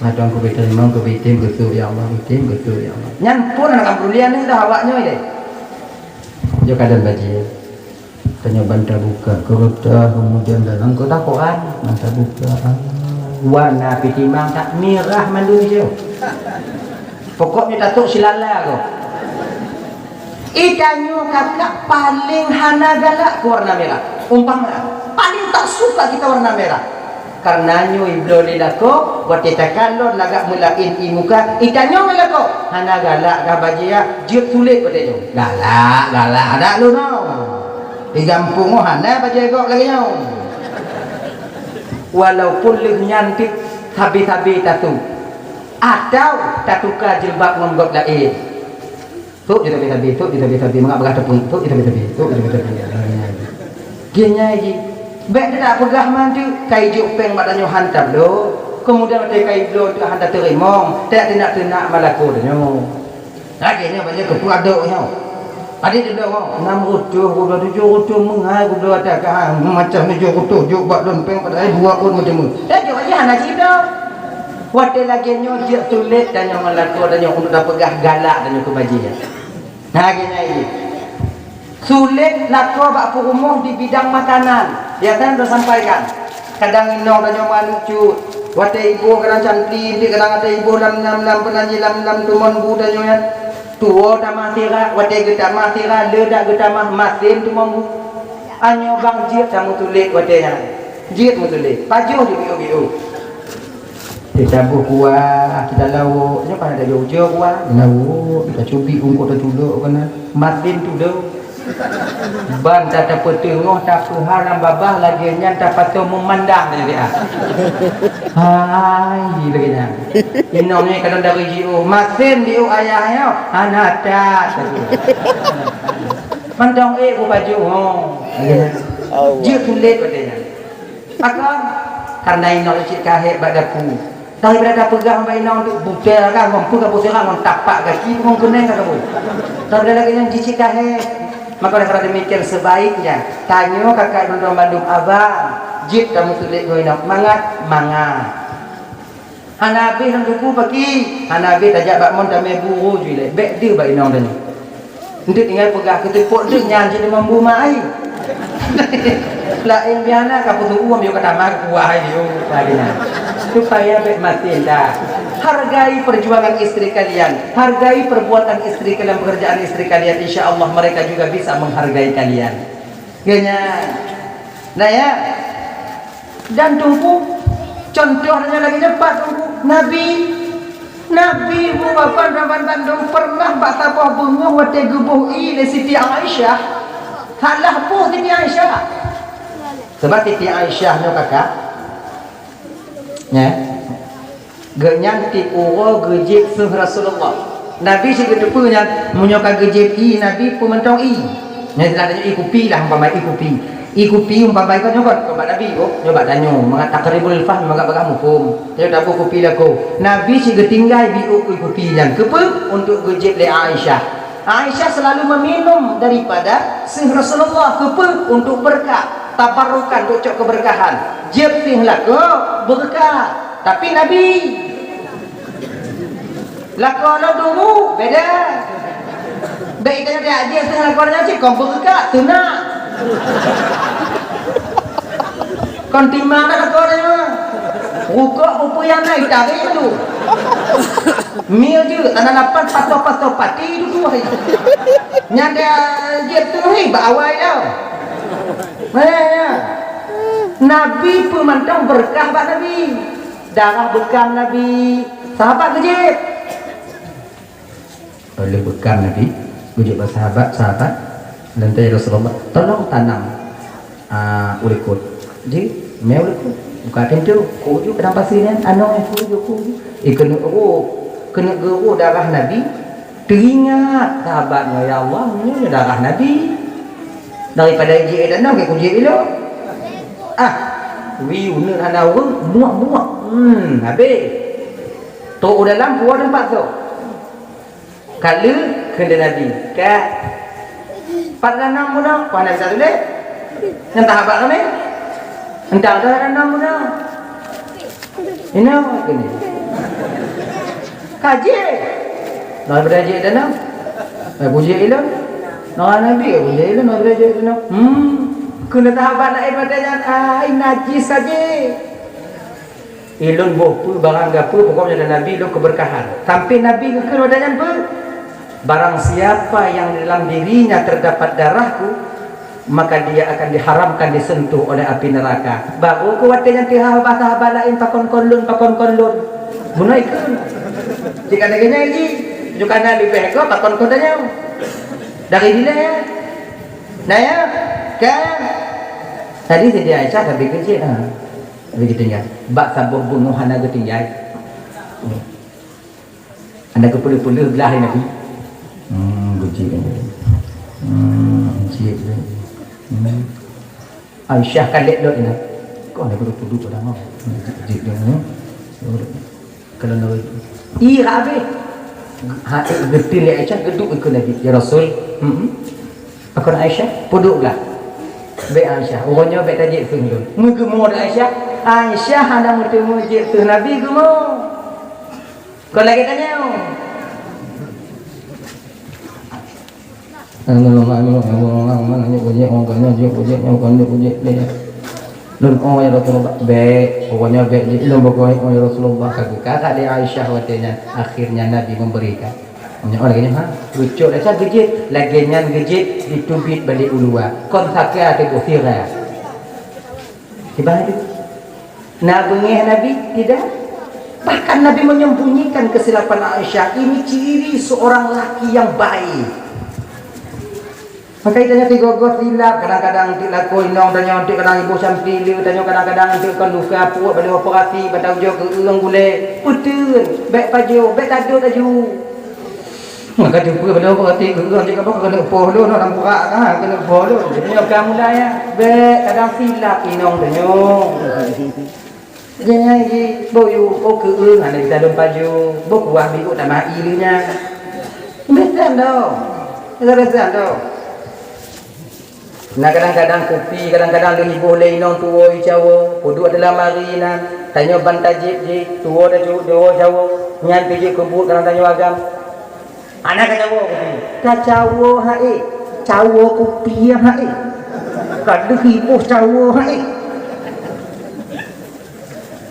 Mantong keubiet teurimong, keubiet tem, geusuek, "Ya Allah, keubiet tem, geusuek, ya Allah." Nyan phon hana ka peudulian dah awak nyoe lé. Jok kalon bajèe. Tanyoe ban tabuka keureuta, kemudian dalam kotak Quran, ban tabuka. Ah, warna pih timang that mirah mandum jih. Pokoknya tatok silala ko. Ih, tanyoe kakak paléng hana galak keu warna mirah. Umpama, paléng tak suka kita warna mirah. Karena nyoe ibloe lé lakoe, watèe takalon lagak meulaén i muka, i tanyoe lé lakoe, hana galak kah bajèe, jeuet sulet watèe nyoe. Galak, galak, adak lôn nyoe. Di gampông nyoe hana bajèe gob lagèe nyoe. Walaupun lheueh nyan teuk sabe-sabe tatu, atau tatuka jilbab ngon gob laén. Tok jitabi-tabi, tok jitabi-tabi, mangat bagah teupeue, tok jitabi-tabi, tok jitabi-tabi. Geunyai jih. Bèk teudak peugah mandum, kai jok péng bak tanyoe han tabloe. Keumudian watèe kai bloe teuh han tateurimong, teunak-teunak malako tanyoe. Lagèe nyoe bajèe keupeue adok nyoe. Adik teudak nyoe, nam reutôh gubloe, tujoh reutôh meungai gubloe ata ka, macam tujoh reutôh jok bak lôn péng padahai dua pun macam tu. Dah jok aja hana jibloe. Watèe lagèe nyoe jeuet sulet tanyoe ngon lakoe tanyoe untuk tapeugah galak tanyoe keu bajèe. Nah, gini ini. Sulet lakoe bak peurumoh di bidang makanan. Biasa dah sampaikan. Kadang inong tanyoe manuk cut. Watèe iboh kadang cantik, kadang watèe iboh lam nam lam peunan ji lam lam tumon bu tanyoe nyan. Tuwoe tamah sira, watèe geutamah sira, le dak geutamah masen tumon bu. Anyoe bang jeuet tameusulet watèe nyan. Jeuet meusulet. Pajoh di biu-biu. Teutabôh kuah, teutalawok, nyoe kana tajok ujoe kuah, lawok, tacubi ungkot tatulok kana, masin tudong. Ban ta tapeuteungoh tapeuha lam babah lagèe nyan tapasoe meumandang lagèe ah. Hai, lagèe nyan. Inong nyoe kadang dari jiôh, masin diôh ayah nyoe, hana that. Mantong ék bubaju, ho. Lagèe nyan. Jeuet sulet watèe nyan. Pakon? Karena inong cit kahé bak dapu. Tapi bila tapeugah bak inong tu buta kan, ngon peue ka buta kan, ngon tapak gaki pun keuneng ka kabu. Tapi bila lagèe nyan cicit kahé, maka oleh karena demikian sebaiknya tanyoe kakak bandum-bandum abang, jeuet tameusulet ngon inong mangat, mangat. Hana habéh lam suku paki, hana habéh tajak bak mon tamé buru jui lé, bèk deuh bak inong tanyoe. Ndeuet tinggai peugah keuteupok ndeuet nyan cit limong bu mai. Laén biana ka peusuuem yôh ka tamah kuah yôh lagèe nyan. Supaya bèk masin dah. Hargai perjuangan istri kalian, hargai perbuatan istri kalian, pekerjaan istri kalian, insya Allah mereka juga bisa menghargai kalian. Geuh nyan. Nah ya. Dan Teungku, contoh nyan lagèe nyoe pat Teungku, Nabi, Nabi Abu Bakar dan bandum pernah bak saboh beungoh watèe geuboh ié lé Siti Aisyah. Salah boh Siti Aisyah. Sebab Siti Aisyah nyoe kakak, ya. Geuhnyan tiep uroe geujieb seuh Rasulullah. Nabi cit geuteupeue nyan, meunyoe ka geujieb ié Nabi peue mantong ié. Nyan istilah tanyoe ié kupi lah umpama ié kupi. Ié kupi umpama ié nyoe kon, kon bak Nabi, oh, nyoe bak tanyoe, mangat taqribul fahm, mangat bagah muphom. Tanyoe taboh kupi lakoe. Nabi cit geutinggai biôk ié kupi nyan. Keupeue? Untuk geujieb lé Aisyah. Aisyah selalu meminum daripada seuh Rasulullah. Keupeue? Untuk berkat, tabarukan, untuk cok keberkahan. Jieb seuh lakoe berkat. Tapi Nabi lakoe lôn dulu beda. Bèk itanyoe tajak jieb seuh lakoe nyan cit kon berkat, teunak. Kon timang dah kau ni mah. Rukok pupuyang na itarik tu. Mil je, tanah lapan patoh-patoh pati tu tu hai. Nyan dia jeuet tu hai bak awai tau. Nah, ya. Nabi peumantong berkah bak Nabi. Darah bekam Nabi. Sahabat geujeuet. Oleh bekam Nabi, geujok bak sahabat, sahabat, dan tanya Rasulullah, "Tolong tanam, ah, uleukot." Ji, mé uleukot. Buka pintu, kuju kadang pasi nyan, anoe kuju, kuju. Eh, keuneuk geuroh, keuneuk geuroh darah Nabi, teuingat sahabat nyoe, "Ya Allah, nyoe darah Nabi." Daripada jih dan nang, kuji ilo. Ah, wi uneun hana ureueng, muak-muak. Hmm, habéh. Trok u dalam, puwoe teumpat tu. Ka lheueh kheun lé Nabi, "Ka." Pat danam bunoe, pat Nabi tuléh. Nyang tahabat ramé. Entah dah danam bunoe. Inoe keunoe. Ka jeuet. Nah, daripada jeuet danam. Eh, puji ilôn. Nah, Nabi, eh, puji ilôn, daripada jeuet danam. Hmm. Keuneuk tahabat laén watée nyan, ai, najis saja. Ilôn boh peue barang gapeue, pokoknya ada Nabi lôn keberkahan. Sampai Nabi geukheun watée nyan peue? "Barang siapa yang dalam dirinya terdapat darahku, maka dia akan diharamkan disentuh oleh api neraka." Baru keu watée nyan teuhah bak sahabat laén pakon kon lôn, pakon kon lôn. Bunoe ikheun. Jika ada geunyai jih, jukana leubeh keu pakon kon tanyoe. Dari dilée ya? Nah ya? Kan? Tadi Siti Aisyah tapi kecil ha. Lagi tinggai. Bak saboh beungoh hana geutinggai. Hana geupeuleuh-peuleuh glah Nabi. Hmm, geucik. Hmm, cik. Hmm. Aisyah kalek lom ina. Kok hana geupeuleuh-peuleuh pada mau. Cik dia. Kalau nak itu. Ih, habis. Ha, geutin lé Aisyah, geuduek keu Nabi. "Ya Rasul." Hmm. Pakon Aisyah, peuduek glah. Bék Aisyah, uroe nyoe bék tajék keu ulôn. Meugeumor Aisyah, Aisyah hana meuteumé jeuet keu Nabi geumor. Kon lagée tanyoe. Lôn, "Oh, ya Rasulullah." Bék, uroe nyoe bék jeuet. Lôn beugöt, "Oh, ya Rasulullah." Ka geukak lé Aisyah watée nyan. Akhirnya Nabi memberikan. Nyoe lagée nyan, ha? Geucok Aisyah geujeuet, lagée nyan geujeuet diteubiet balik u luwa. Kon saka teuboh sira. Kiban itu. Na beungéh Nabi? Tidak. Bahkan Nabi menyembunyikan kesilapan Aisyah. Ini ciri seorang laki yang baik. Maka itu hanya tiga goh silap, kadang-kadang enteuk lakoe inong tanyoe, enteuk kadang iboh cantik le tanyoe, kadang-kadang enteuk kon luka pruet, bak operasi, bak taujoe keu ureueng gulée. Peuteun, bék pajoh, bék tadot laju. Maka teupeu pada orang kata ke orang cakap apa kena poh dulu nak nampak ha kena poh dulu. Jadi nyoe ka mulai ya. Bek kadang silap inong tu nyoe. Jadi ngai ji boyu oh ke eh hana kita lom paju. Boh kuah biuk tambah i leunya. Besan dah. Kita besan dah. Nah, kadang-kadang kupi, kadang-kadang leuh iboh lé inong tuwoe icawo, peuduek dalam ari nan, tanyoe ban tajép jih, tuwoe tacuk tuwoe cawo, nyan pih jeuet keu buet kadang tanyoe agam. Hana kacawo kupi. Kacawo hai, cawo kupi hai. Ka leuh iboh cawo hai.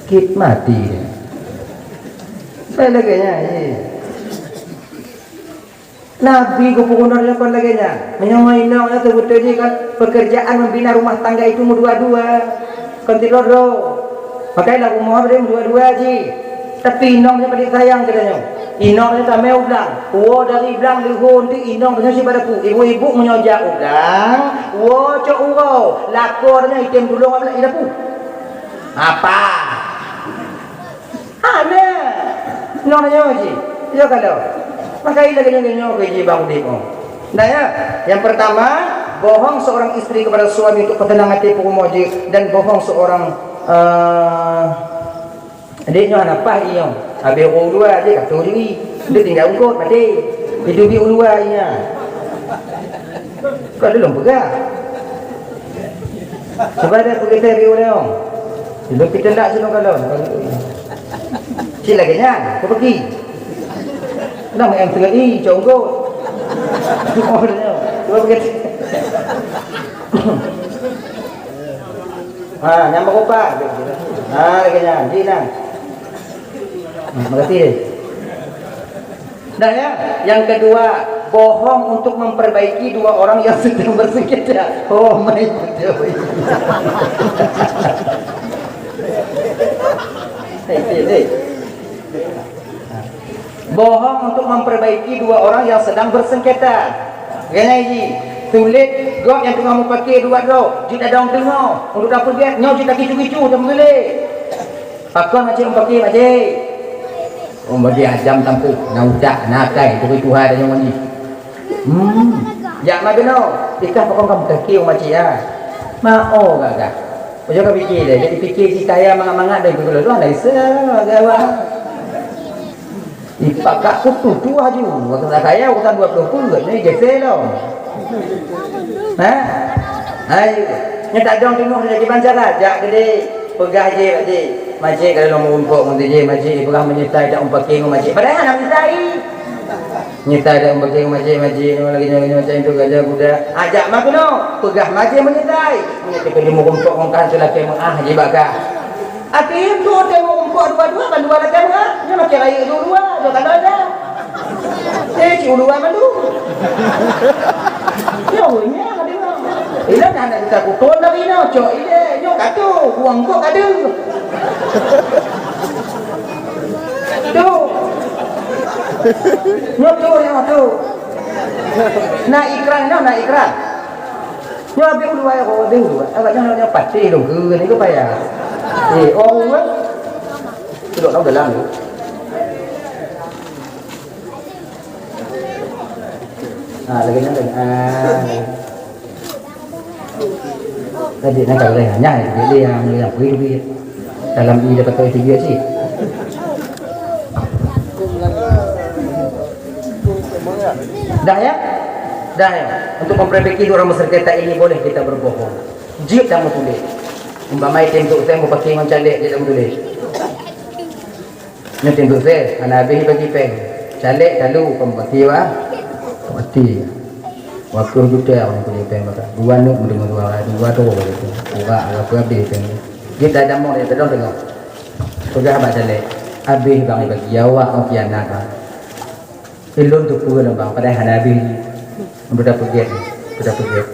Kit mati dia. Saya lagi nya, eh. Nabi geupeugah nyoe kon lagée nyan. Meunyoe inong nyan seubeutôi jih kan pekerjaan membina rumah tangga itu meudua-dua. Kon sidroe-droe. Makanya lam rumoh dia meudua-dua jih. Tapi inong nyan paling sayang geutanyoe. Inong nyan tamé u blang. Woe dari blang leuhô nteuk inong tanyoe sibadeue. Ibu-ibu meunyoe jak u blang, woe cok uroe. Lakoe tanyoe item tulông bak blang i dapu. Apa? Hana. Nyoe nyoe ji. Yo kalau. Maka ilée nyoe nyoe ke ji bang udip oh. Nah ya, yang pertama, bohong seorang istri kepada suami untuk ketenangan hati perumoh ji dan bohong seorang eh adik nyoe hana pah iyo. Habis ureueng luar ji kata diri. Dia tinggal ungkot mati. Hidup di luar inya. Kau belum pegang. Sebab dia pergi tadi orang. Belum kita nak sini kalau. Cik lagi nyan, kau pergi. Nama yang tengah i, conggo. Oh, dia. Kau pergi. Ha, nyang meurupa. Ha, lagèe nyan. Ji nyan. Hmm, makasih deh. Dah ya, yang kedua, bohong untuk memperbaiki dua orang yang sedang bersengketa. Oh, my God. Hei, hei, hei. Bohong untuk memperbaiki dua orang yang sedang bersengketa. Keuhai jih, tuléh gob nyang teungoh meupaké dua droe, jeuet tadong teungoh, untuk tapeugét, nyoe jeuet takicu-kicu, tapeugulé. Pakon makcik meupaké, makcik? Oh, bagi ajam tampôh, na utak, na akai, turi tuha dan nyang mandi. Hmm, jak ma keunoe, ikah pakon kamu kaki, oh, makcik, ah. Ma, oh, gagah. Ujong ka pikir deh, jadi pikir si kaya mangat-mangat dan keuloe, tuan dah isa, gawat. Ipak kak kutu tu aju. Waktu nak kaya, urusan dua puluh pun, ni geser lom. Ha? Hai, nyo tak dong tengok lagi bancara, jak gede, peugah je, je. Makcik kalau mau umpuk ngon je, makcik peugah menyertai tak umpuk ngon makcik. Padahal nak menyertai. Nyetai dak bagi majé-majé nyoe lagi nyoe, nyoe macam tu gajah guda. Ajak ma keunoe, peugah majé meunyetai. Meunyetai keu jeumu rumpok ngon kan seulakée meuah jibaka. Akhé tu teumu rumpok dua-dua ban dua lakée meuah. Nyoe macam rayeuk dua-dua, dua kala dah. Eh, cik uluan malu. Nyoe nya ada. Ila nak nak kita pukul lagi nyoe, cok ile, nyoe katu, uang kok ada. Tu. Nyoe tu, nyoe tu. Na ikran, nyoe na ikran. Nyoe habéh ulu ayah, oh, habéh ulu. Agak nyoe, nyoe pasti dong, ke ni ke payah. Eh, oh, eh. Duduk dalam, dalam tu. Ah, lagi nyoe, lagi. Ah. Tadi nak kata dah nyai tu dia yang yang pergi pergi dalam ni dapat tahu itu dia sih. Dah ya? Dah ya? Untuk memperbaiki dua orang berserketa ini boleh kita berbohong. Jeuet kamu tulis. Umpamai tim sukses mau pakai ngon caleg dia kamu tulis. Nyan tim sukses, hana habéh bagi péng. Caleg kalu peumeukati wah, peumeukati. Waktu juta orang bagi péng maka. Dua neuk meundeungoe suara, dua tu bagi tu. Urak, urak tu habéh péng. Dia tak ada mau dia tolong tengok. Peugah bak caleg, habéh bang bagi awak orang kianat bang. Ilôn teupeue lom bang, padahai hana habéh. Udah peugét, udah peugét.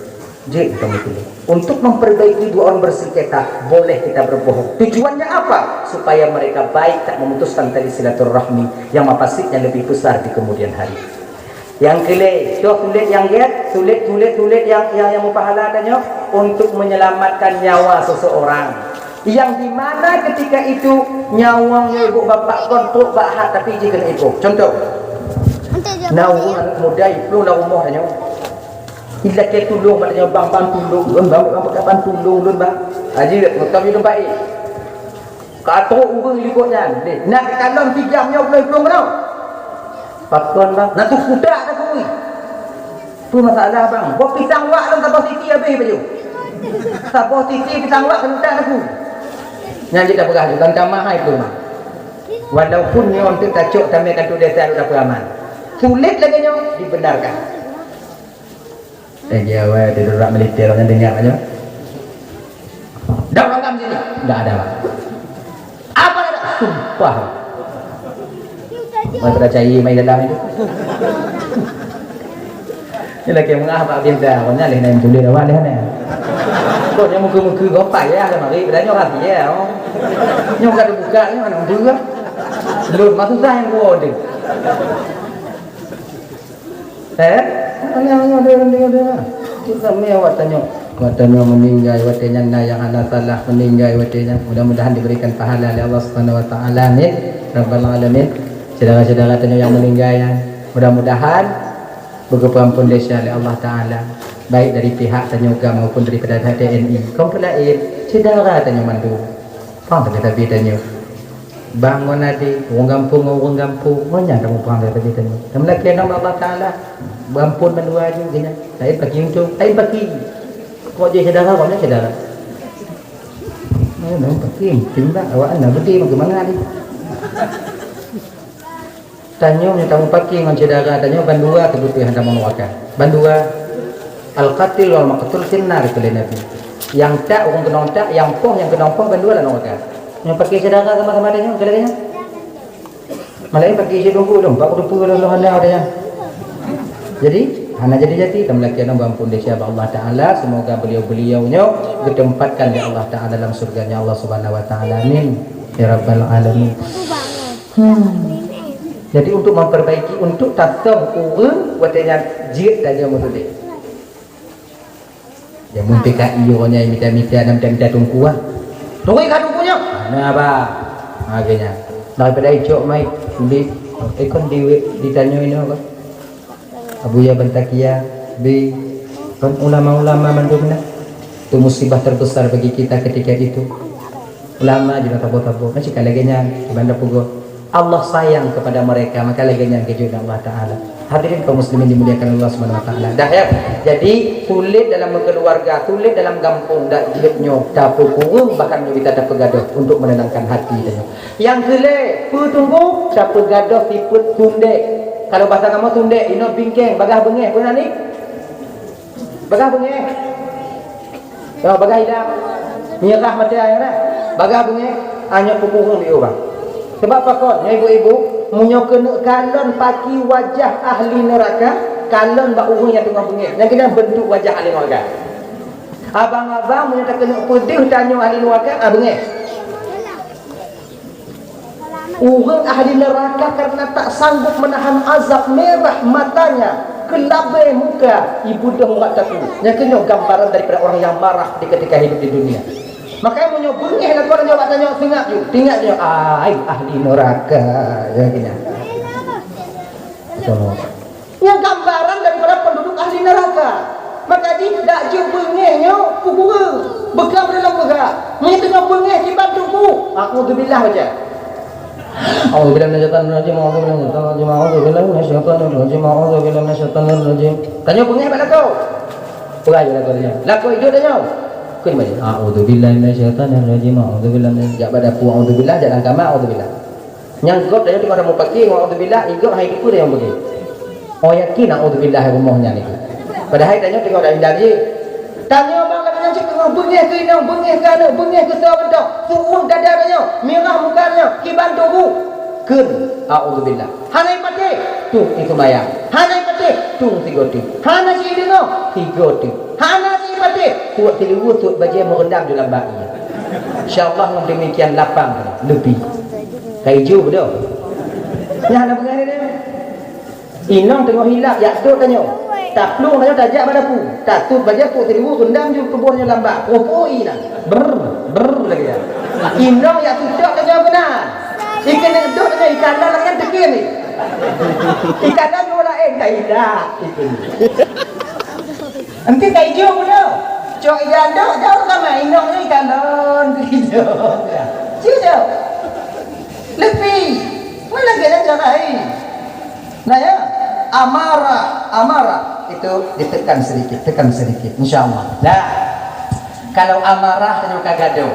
Jeuet kamu tuléh. Untuk memperbaiki dua orang bersengketa, boleh kita berbohong. Tujuannya apa? Supaya mereka baik, tak memutuskan tali silaturahmi yang mafasidnya lebih besar di kemudian hari. Yang kelé, toh tuléh nyang gét, tuléh, tuléh, tuléh nyang, nyang, nyang meupahala tanyoe untuk menyelamatkan nyawa seseorang. Yang di mana ketika itu nyawong ibu bapak kon trok bak hat tapi jih keuneuk ipoh. Contoh, na ureueng aneuk muda iplueng lam rumoh tanyoe. Ilakée tulông bak tanyoe, "Bang, bang, tulông lôn, bang, bang, bang, bang, tulông lôn, bang." Aji, meutam lôn baik. Ka trok ureueng likot nyan, deh, nak kalon tiga nyoe ploh iplueng keunoe. Pakon, bang? Na tu kuda dah kui. Peue masalah, bang? Boh pisang wak lôn saboh titi habéh baju. Saboh titi pisang wak keuneuk dak aku. Nyan jeuet tapeugah lé, ban tamah hai peue, bang. Walaupun nyoe teuka cok tamé kantô desa lôn dapeuaman. Tuléh lagée nyoe dibenarkan. Eh, dia awai dia durak militer nyan deungoe nyoe. Dah makan sini. Enggak ada, bang. Apa ada? Sumpah. Mai pada cai mai dalam itu. Ni lagi mengah Pak Binda, pokoknya leh nang tulis awak leh ni. Kok nyang muka-muka gopai ya, ada mari pada nyoe hati ya. Oh. Nyoe kada buka nyoe anak muda. Lun masuk dah yang gua deh. Eh? Alah, alah, alah, alah, alah. Cik Sami awak tanya. Awak tanya meninggai, watée nyan na yang hana salah meninggai, watée nyan. Mudah-mudahan diberikan pahala oleh Allah Subhanahu wa taala, amin. Rabbal alamin. Saudara-saudara tanya yang meninggai, ya. Mudah-mudahan beugeupeuampôn desya lé Allah Taala, baik dari pihak tanyoe maupun daripada pihak T N I. Kaum laén, syedara tanyoe mandum. Paham tak kata tanyoe? Bang ngon adé, ureueng gampông ngon ureueng gampông, ngon nyan kamoe paham kata tanyoe. Dan meulakée nama Allah Taala, beuampôn mandua aju geuhnyan. Laén paki untông, laén paki. Kok jadi syedara, kok nyan syedara. Nah, paki, timbang awak na beudé meukeumanga ni. Tanyoe meunyoe tameupaké ngon syedara tanyoe bandua teubeutôi hana tameuwakan. Bandua. Al-qatil wal maqtul finnar, kheun lé Nabi. Nyang tak ureuëng keunong tak, nyang poh nyang keunong poh, bandua lam neuraka. Nyang pakai syedara sama-sama tanyoe, kheun lagée nyan. Malah pakai isi tunggu dong, bak kutupeue lom hana ada nyan. Jadi, hana jadi-jadi, tameulakée nyoe beuampôn desya bak Allah Taala, semoga beliau-beliau nyoe geutempatkan lé Allah Taala dalam surganya Allah Subhanahu wa Taala. Amin ya rabbal alamin. Hmm. Jadi, untuk memperbaiki, untuk tatom ureuëng watée nyan jeuet tanyoe meutudeh. Ya, mun P K I uroe nyan mita-mita dan mita-mita teungku ah. Tunggu ka teungku nyoe. Nah, bah. Ha, geuh nyan. Daripada icok mai, bi, ikon di, ditanyoe inoe bah. Abuya Bantakia, bi, kon ulama-ulama mandum na. Itu musibah terbesar bagi kita ketika itu. Ulama jinoe tabo-tabo, macam ka lagée nyan, di Banda Pugo. Allah sayang kepada mereka, maka lagée nyan geujok lé Allah Taala. Hadirin kaum muslimin dimuliakan Allah Subhanahu wa Taala. Dah ya. Jadi, sulet dalam keluarga, sulet dalam gampông, dak jeuet nyoe tapeukureueng, bahkan nyoe kita tapeugadoh untuk menenangkan hati tanyoe. Nyang keulhèe, peue teungku, tapeugadoh sifeuet tundek. Kalau bahasa kamoe tundek, inoe bingkeng, bagaih beungéh, peue nan ni? Bagaih beungéh. Ya, bagaih idang. Mirah mata air dah. Bagaih beungéh, hanya peukureueng di urang. Sebab pakon, ya ibu-ibu, meunyoe keuneuk kalon paki wajah ahli neraka, kalon bak ureuëng nyang teungoh beungéh. Nyang keunan bentuk wajah ahli neraka. Abang-abang, meunyoe takeuneuk peudeuh tanyoe ahli neraka, ah, beungéh. Ureuëng ahli neraka karena tak sanggup menahan azab, merah matanya, keulabée muka, ibeudôh urat taku. Nyang keunyoe gambaran daripada orang yang marah di ketika hidup di dunia. Makanya meunyoe beungéh lakoe nyoe bak tanyoe, teuingat ju, teuingat ju, ai ahli neraka, ya keunan. Betul. Nyan gambaran daripada penduduk ahli neraka. Maka jih dak jeuet beungéh nyoe peukureueng, beukam dalam peugah. Meunyoe teungoh beungéh kiban teungku, a'udzubillah baca. A'udzubillahi minasyaitonirrajim, a'udzubillahi minasyaitonirrajim, a'udzubillahi minasyaitonirrajim, a'udzubillahi minasyaitonirrajim. Tanyoe beungéh bak lakoe. Peugah ju lakoe nyan. Lakoe iduek tanyoe. Kheun baca. A'udzubillahi minasyaitonirrajim, a'udzubillahi minasyaitonirrajim. Jak bak dapu a'udzubillah, jak lam kama a'udzubillah. Nyang gob tanyoe teungoh tameupaké ngon a'udzubillah, igob hai dikeue nyang beugéh. Oh yakin a'udzubillah rumoh nyan itu. Padahai tanyoe teungoh dah hindari. Tanyoe bang lagée nyan cit teungoh beungéh keu inong, beungéh keu aneuk, beungéh keu soe mantong. Su'ueb dada tanyoe, mirah muka tanyoe, kiban teungku. Kheun a'udzubillah. Hana ipatéh, tueng iseumayang. Hana ipatéh, tueng sigoe teuk. Hana sideungoe, sigoe teuk. Hana sipatéh, tuek siluweue, tuek bajée meureundam ju lam bak ié. Insya Allah ngon demikian lapang leupie. Ka ijo beudôh. Nyan hana peugah lé. Inong teungoh hilap jak dot tanyoe. Taplueng tanyoe tajak bak dapu. Tatut bajée pok siluweue reundam ju tuboh nyoe lam bak. Poh-poh inan. Brr, brr lagée nyan. Inong jak tutok tanyoe keunan. Ikeuneuk dot tanyoe ikalon lagée nyan teukiem ni. Ikalon nyoe laén ka hilap. Ikeuneuk. Engke ka ijo bunoe. Cok ija dok jauh sama inong ni kalon ijo. Ijo. Leupie. Mana kena cara ai? Nah ya, amarah, amarah itu ditekan sedikit, tekan sedikit, insya Allah. Dah. Kalau amarah tanyoe ka gadôh,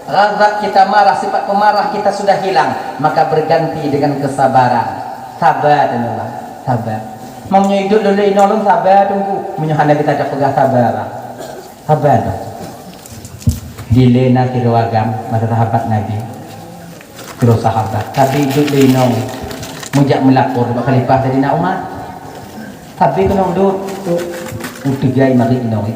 ghadab kita, marah, sifat pemarah kita sudah hilang, maka berganti dengan kesabaran. Sabar tanyoe, sabar. Meunyoe iduek lôn lé inoe lôn sabar teungku, meunyoe hana kita tapeugah sabar, bah. Sabar, bah. Dilée na sidroe agam masa sahabat Nabi, sidroe sahabat, tapi iduek lé inong meujak meulapor bak khalifah Saidina Umar. Tapi keunong dot, uteugai marit inong.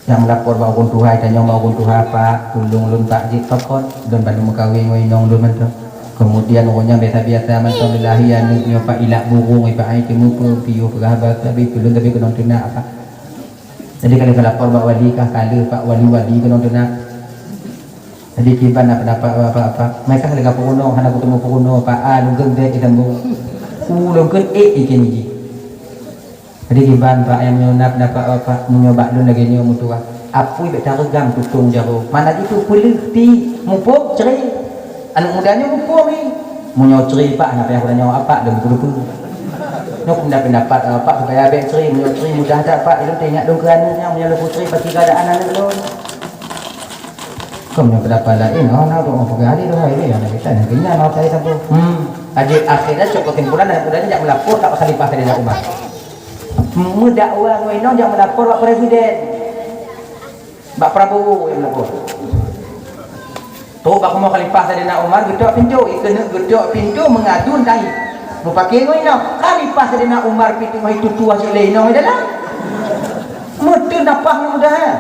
Nyang lapor bak ureuëng tuha, tanyong bak ureuëng tuha, "Pak, tulông lôn Pak jeuet pakon, lôn bandum meukawen ngon inong lôn mantong." Kemudian ureuëng nyang biasa-biasa mantong, "Lôn lahé aneuëk nyoe Pak, ilak burông, Pak, ai teumeupeue piôh peugah haba, tapi tulông tapi keunong teunak, Pak." Jadi ka lheueh lapor bak wali kah, ka lheueh Pak, wali-wali keunong teunak. Jadi kiban na pendapat Bapak, Pak? Meukawen lé peurunoe, hana kuteumé peurunoe, Pak, a lôn keuneuk bèk itambong. U lôn keuneuk ék iké niji. Jadi kiban Pak nyang nyoe na pendapat Bapak, meunyoe bak lôn lagèe nyoe meutuah. Apui bèk tareugam tutong jaroe. Mana jitu peuleueh ti mupok cre. Aneuk muda nyoe mupok ni. Meunyoe cre Pak, na payah kutanyoe Apak lôn peureupeu. Nyoe peue pendapat Apak supaya bèk cre, meunyoe cre mudah that Pak, ilôn teuingat lôn keu aneuk nyan, meunyoe lôn peucre pasti keadaan aneuk lôn. Kon nyoe pendapat laén, oh na dok peugah hari dong hari ni, aneuk kita ni keunyang otai saboh. Hmm, akhé dah cok kesimpulan aneuk muda nyan jak meulapor bak khalifah Saidina Umar. Meudakwa ngon inong jak meulapor bak presiden. Bak Prabowo nyang meulapor. Trok bak rumoh Khalifah Saidina Umar, geutok pintoe, ikeuneuk geutok pintoe meungadu tai. Meupaké ngon inong. Khalifah Saidina Umar pih teungoh itutoe cit lé inong di dalam. Meuteun nafah ngon mudah, eh.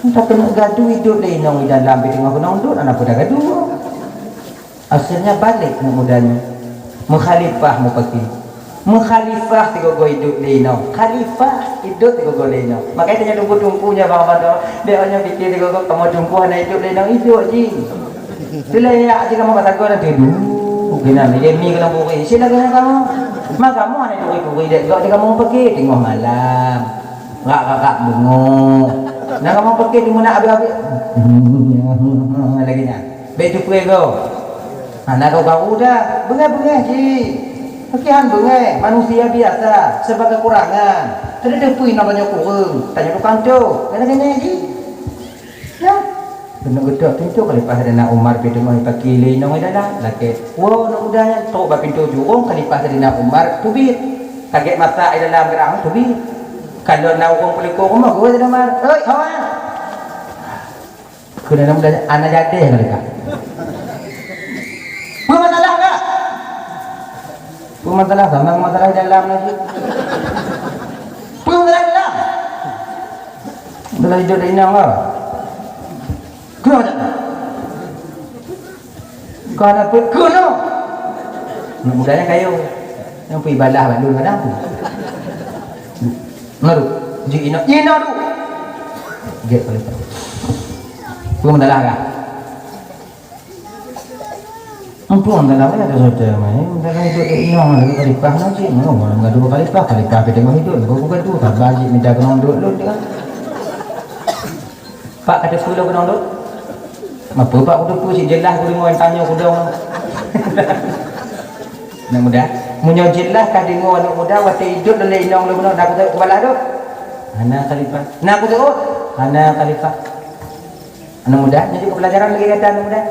Entah keuneuk gadu idop lé inong di dalam, pih teungoh keunong dot, hana peue tagadu. Akhirnya balek aneuk muda nyoe. Meukhalifah meupaké. Meukhalifah sigoe-goe idop lé inong. Khalifah idop sigoe-goe lé inong. Makanya tanya teungku-teungku nyan bang Abang tu. Dia orang pikir sigoe-goe kamoe teungku hana idop lé inong, idop jih. Itulah ya, jih kamoe kata kau nanti dulu. Kena lagi mi kena buri. Sila kena kamu. Maka kamu hana duri-duri dek kau di kamu pergi tengah malam. Rak-rak bungo. Nah kamu pergi di mana habis-habis. Lagi nya. Baik tu pergi kau. Ha, na karu-karu dah. Beungéh-beungéh cit. Pakriban beungéh, manusia biasa, serba kekurangan. Tadi teupui namanya kureueng, tanya tukang cok. Kena-kena cit. Nah, keuneuk geutok pintoe Khalifah Saidina Umar pih teungoh ipaké lé inong di dalam. Lakée, woe aneuk muda nyan, trok bak pintoe jurông Khalifah Saidina Umar teubiet. Ka gét masak di dalam geurang teubiet. Kalau na ureueng peulikot rumoh, geuh Saidina Umar, "Oi, hawa!" Keuneuk muda, "Ana jadeh," kheun ka. "Peue masalah, Kak?" "Peue masalah? Sama masalah dalam lagi. Peue masalah dalam?" "Dalam idop inong kah?" "Keunoe." "Kah na peue?" "Keunoe." Aneuk muda nyan kayô. Nyang peuibalah bak lôn kadang tu. Nadu. Ji inoe, inoe tu. Gét kali tu. Peue masalah kah? Ampun, masalah apa ya, ada saudara main. Masalah itu, eh, inoe lagi khalifah na cit. Ngono, malam gaduh khalifah, khalifah kita mau hidup. Bukan tu, sabar cit, minta kena duduk dulu, kan. Pak kata sepuluh kena duduk. Apa Pak kuteupeu cit jeulaih kudeungoe tanyoe kudong. Aneuk muda, meunyoe jeulaih ka deungoe aneuk muda watée idop lé inong lôn bunoe, na kuteupeu kubalah dot. Hana khalifah. Na kuteupeu. Hana khalifah. Aneuk muda, nyoe juga pelajaran lagi kata aneuk muda.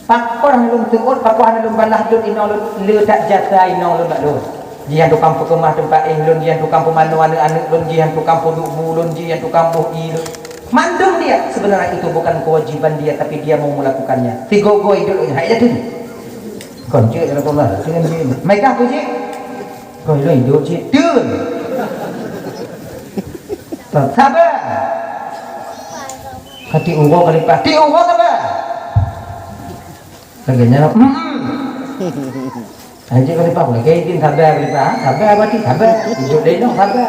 Pakon hana lôn teuôt, pakon hana lôn balah dot inong lôn, le that jasa inong lôn bak lôn. Jihnyan tukang peukeumah teumpat éh lôn, jihnyan tukang peumanoe aneuk-aneuk lôn, jihnyan tukang peuduek bu lôn, jihnyan tukang boh ié lôn. Mandum dia, sebenarnya itu bukan kewajiban dia, tapi dia mau melakukannya. Tiga goi dot lôn, hai jadi. Kon cek dalam peumah, dengan dia. Mereka apa cek? Kau lôn dot cek. Tun. Sabar. Kati uroe ka leupah. Ti uroe sabar. Lagée nyan, mm-mm. Hai jih khalifah, lagée idin sabar khalifah, ha? Sabar berarti sabar. Idop lé inong sabar.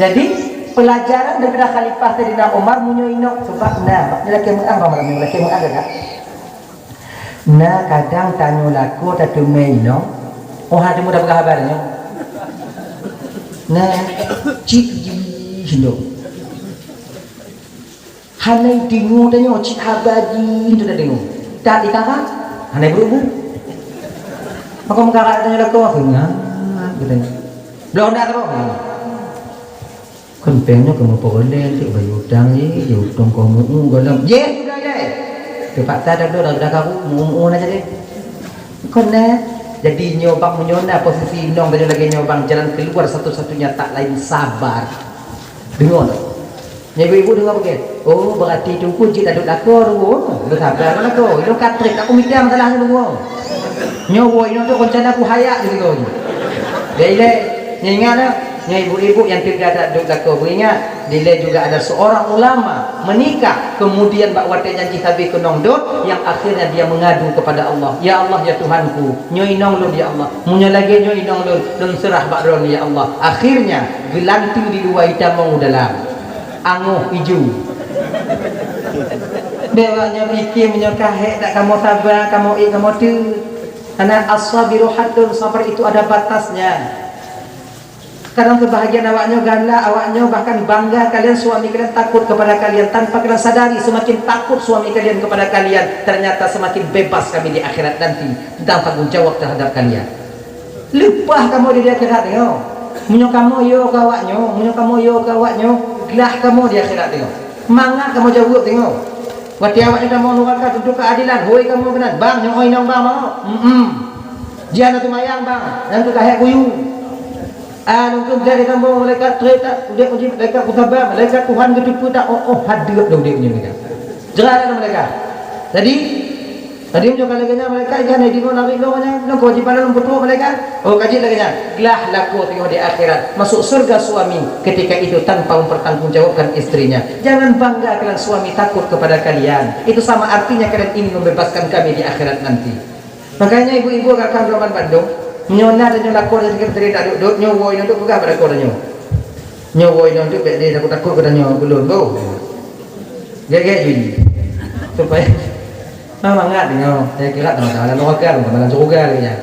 Jadi, pelajaran daripada Khalifah Saidina Umar meunyoe inong, sebab na, bak lakée meu'ah bang malam ni, lakée meu'ah kakak. Na kadang tanyoe lakoe tateumé inong, oh hana teumé tapeugah haba nyoe. Na, cit jih inong. Hana deungoe tanyoe cit haba jih tu tadeungoe. That dikarat, hana beurubu. Maka meukarat tanyoe lakoe, "Peue nyan?" geutanyong. Bloe na keudroe. Kon péng nyoe keumeupeureulée cit bayeue utang jih, jih utang keu meu-eu gohlom. Jih sudah jih. Teupaksa tabloe dah karu, meu-eu na jadi. Kon na. Jadi nyoe bang meunyoe na posisi inong tanyoe lagée nyoe bang, jalan keluar satu-satunya tak lain sabar. Deungoe. Nyan ibu-ibu deungoe beugét. Oh, berarti teungku jeuet ladot lakoe tu. Oh, beusabar lakoe. Ilôn ka trép, aku mita masalah nyoe deungoe. Nyoe woe inong tu rencana ku hayak di sigoe jih. Dia ilée, nyan ingat dah. Nyoe ibu-ibu nyang teuga ladot lakoe beuingat. Dilée juga ada seorang ulama menikah, kemudian bak watée janji habéh keunong dot, yang akhirnya dia mengadu kepada Allah, "Ya Allah, ya Tuhanku, nyoe inong lôn, ya Allah. Meunyoe lagée nyoe inong lôn, lôn seurah bak Droeneuh, ya Allah." Akhirnya, geulanteue di luwa itamong u dalam. Angoh iju. Dewa nyoe pike meunyoe ka hék dak kamoe saba, kamoe ék, kamoe teut. Karena as-sabiru haddun, sabar itu ada batasnya. Kadang sebahagian awak nyoe galak, awak nyoe bahkan bangga kalian, suami kalian takut kepada kalian tanpa kalian sadari, semakin takut suami kalian kepada kalian, ternyata semakin bebas kami di akhirat nanti tentang tanggung jawab terhadap kalian. Leupah kamoe di akhirat nyoe. Meunyoe kamoe yo keu awak nyoe, meunyoe kamoe yo keu awak nyoe, glah kamoe di akhirat nyoe. Mangat kamoe jaweueb nyoe. Watée awak nyoe tamong nuraka tuntut keadilan, hôi kamoe keunan, bang nyoe inong bang mau. Hmm. Jihnyan na seumayang bang, nyang teuka hék kuyue. Ah, nungkeuh beudak di kampung malaikat trép that, udép uji malaikat kusaba, malaikat Tuhan geuteupeue that, oh, oh, hadeup lom udép nyoe malaikat. Jeurat lom malaikat. Jadi, tadi nyoe ka lagèe nyan malaikat, jangan di ngon nabi lo nyan, nyoe kewajiban lom beutôi malaikat. Oh, kaji lagèe nyan. Glah lakoe teungoh di akhirat, masuk surga suami ketika itu tanpa mempertanggungjawabkan istrinya. Jangan bangga kalian suami takut kepada kalian. Itu sama artinya kalian ingin membebaskan kami di akhirat nanti. Makanya ibu-ibu kakak Abdurrahman Bandung, nyoe na tanyoe lakoe dari sekretari tak duduk, nyoe woe nyoe duduk peugah bak lakoe tanyoe. Nyoe woe nyoe duduk bèk dia takut-takut keu tanyoe ulôn, boh. Gèt-gèt ju. Supaya mangat nyoe, saya kira tak masalah, lalu akal, dalam surga lagi ya.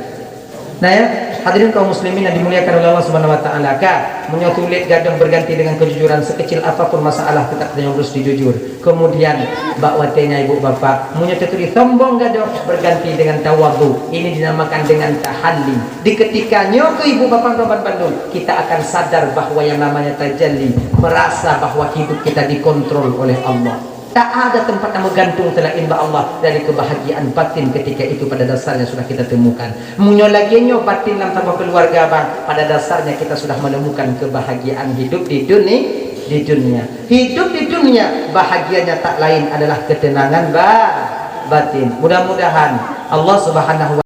Nah ya, hadirin kaum muslimin yang dimuliakan oleh Allah Subhanahu wa taala, ka, meunyoe sulet gadoh berganti dengan kejujuran, sekecil apapun masalah tetap tanyoe harus dijujur. Kemudian, bak watèe nyan ibu bapak, meunyoe teutuléh sombong gadoh berganti dengan tawadhu. Ini dinamakan dengan tahalli. Di ketika nyoe keu ibu bapak Abdurrahman Bandung, kita akan sadar bahwa yang namanya tajalli, merasa bahwa hidup kita dikontrol oleh Allah. Tak ada tempat yang meugantung selain bak Allah dari kebahagiaan batin ketika itu pada dasarnya sudah kita temukan. Meunyoe lagèe nyoe batin lam saboh keuluwarga bang, pada dasarnya kita sudah menemukan kebahagiaan hidup di duni-, di dunia. Hidup di dunia bahagianya tak lain adalah ketenangan ba-, batin. Mudah-mudahan Allah Subhanahu wa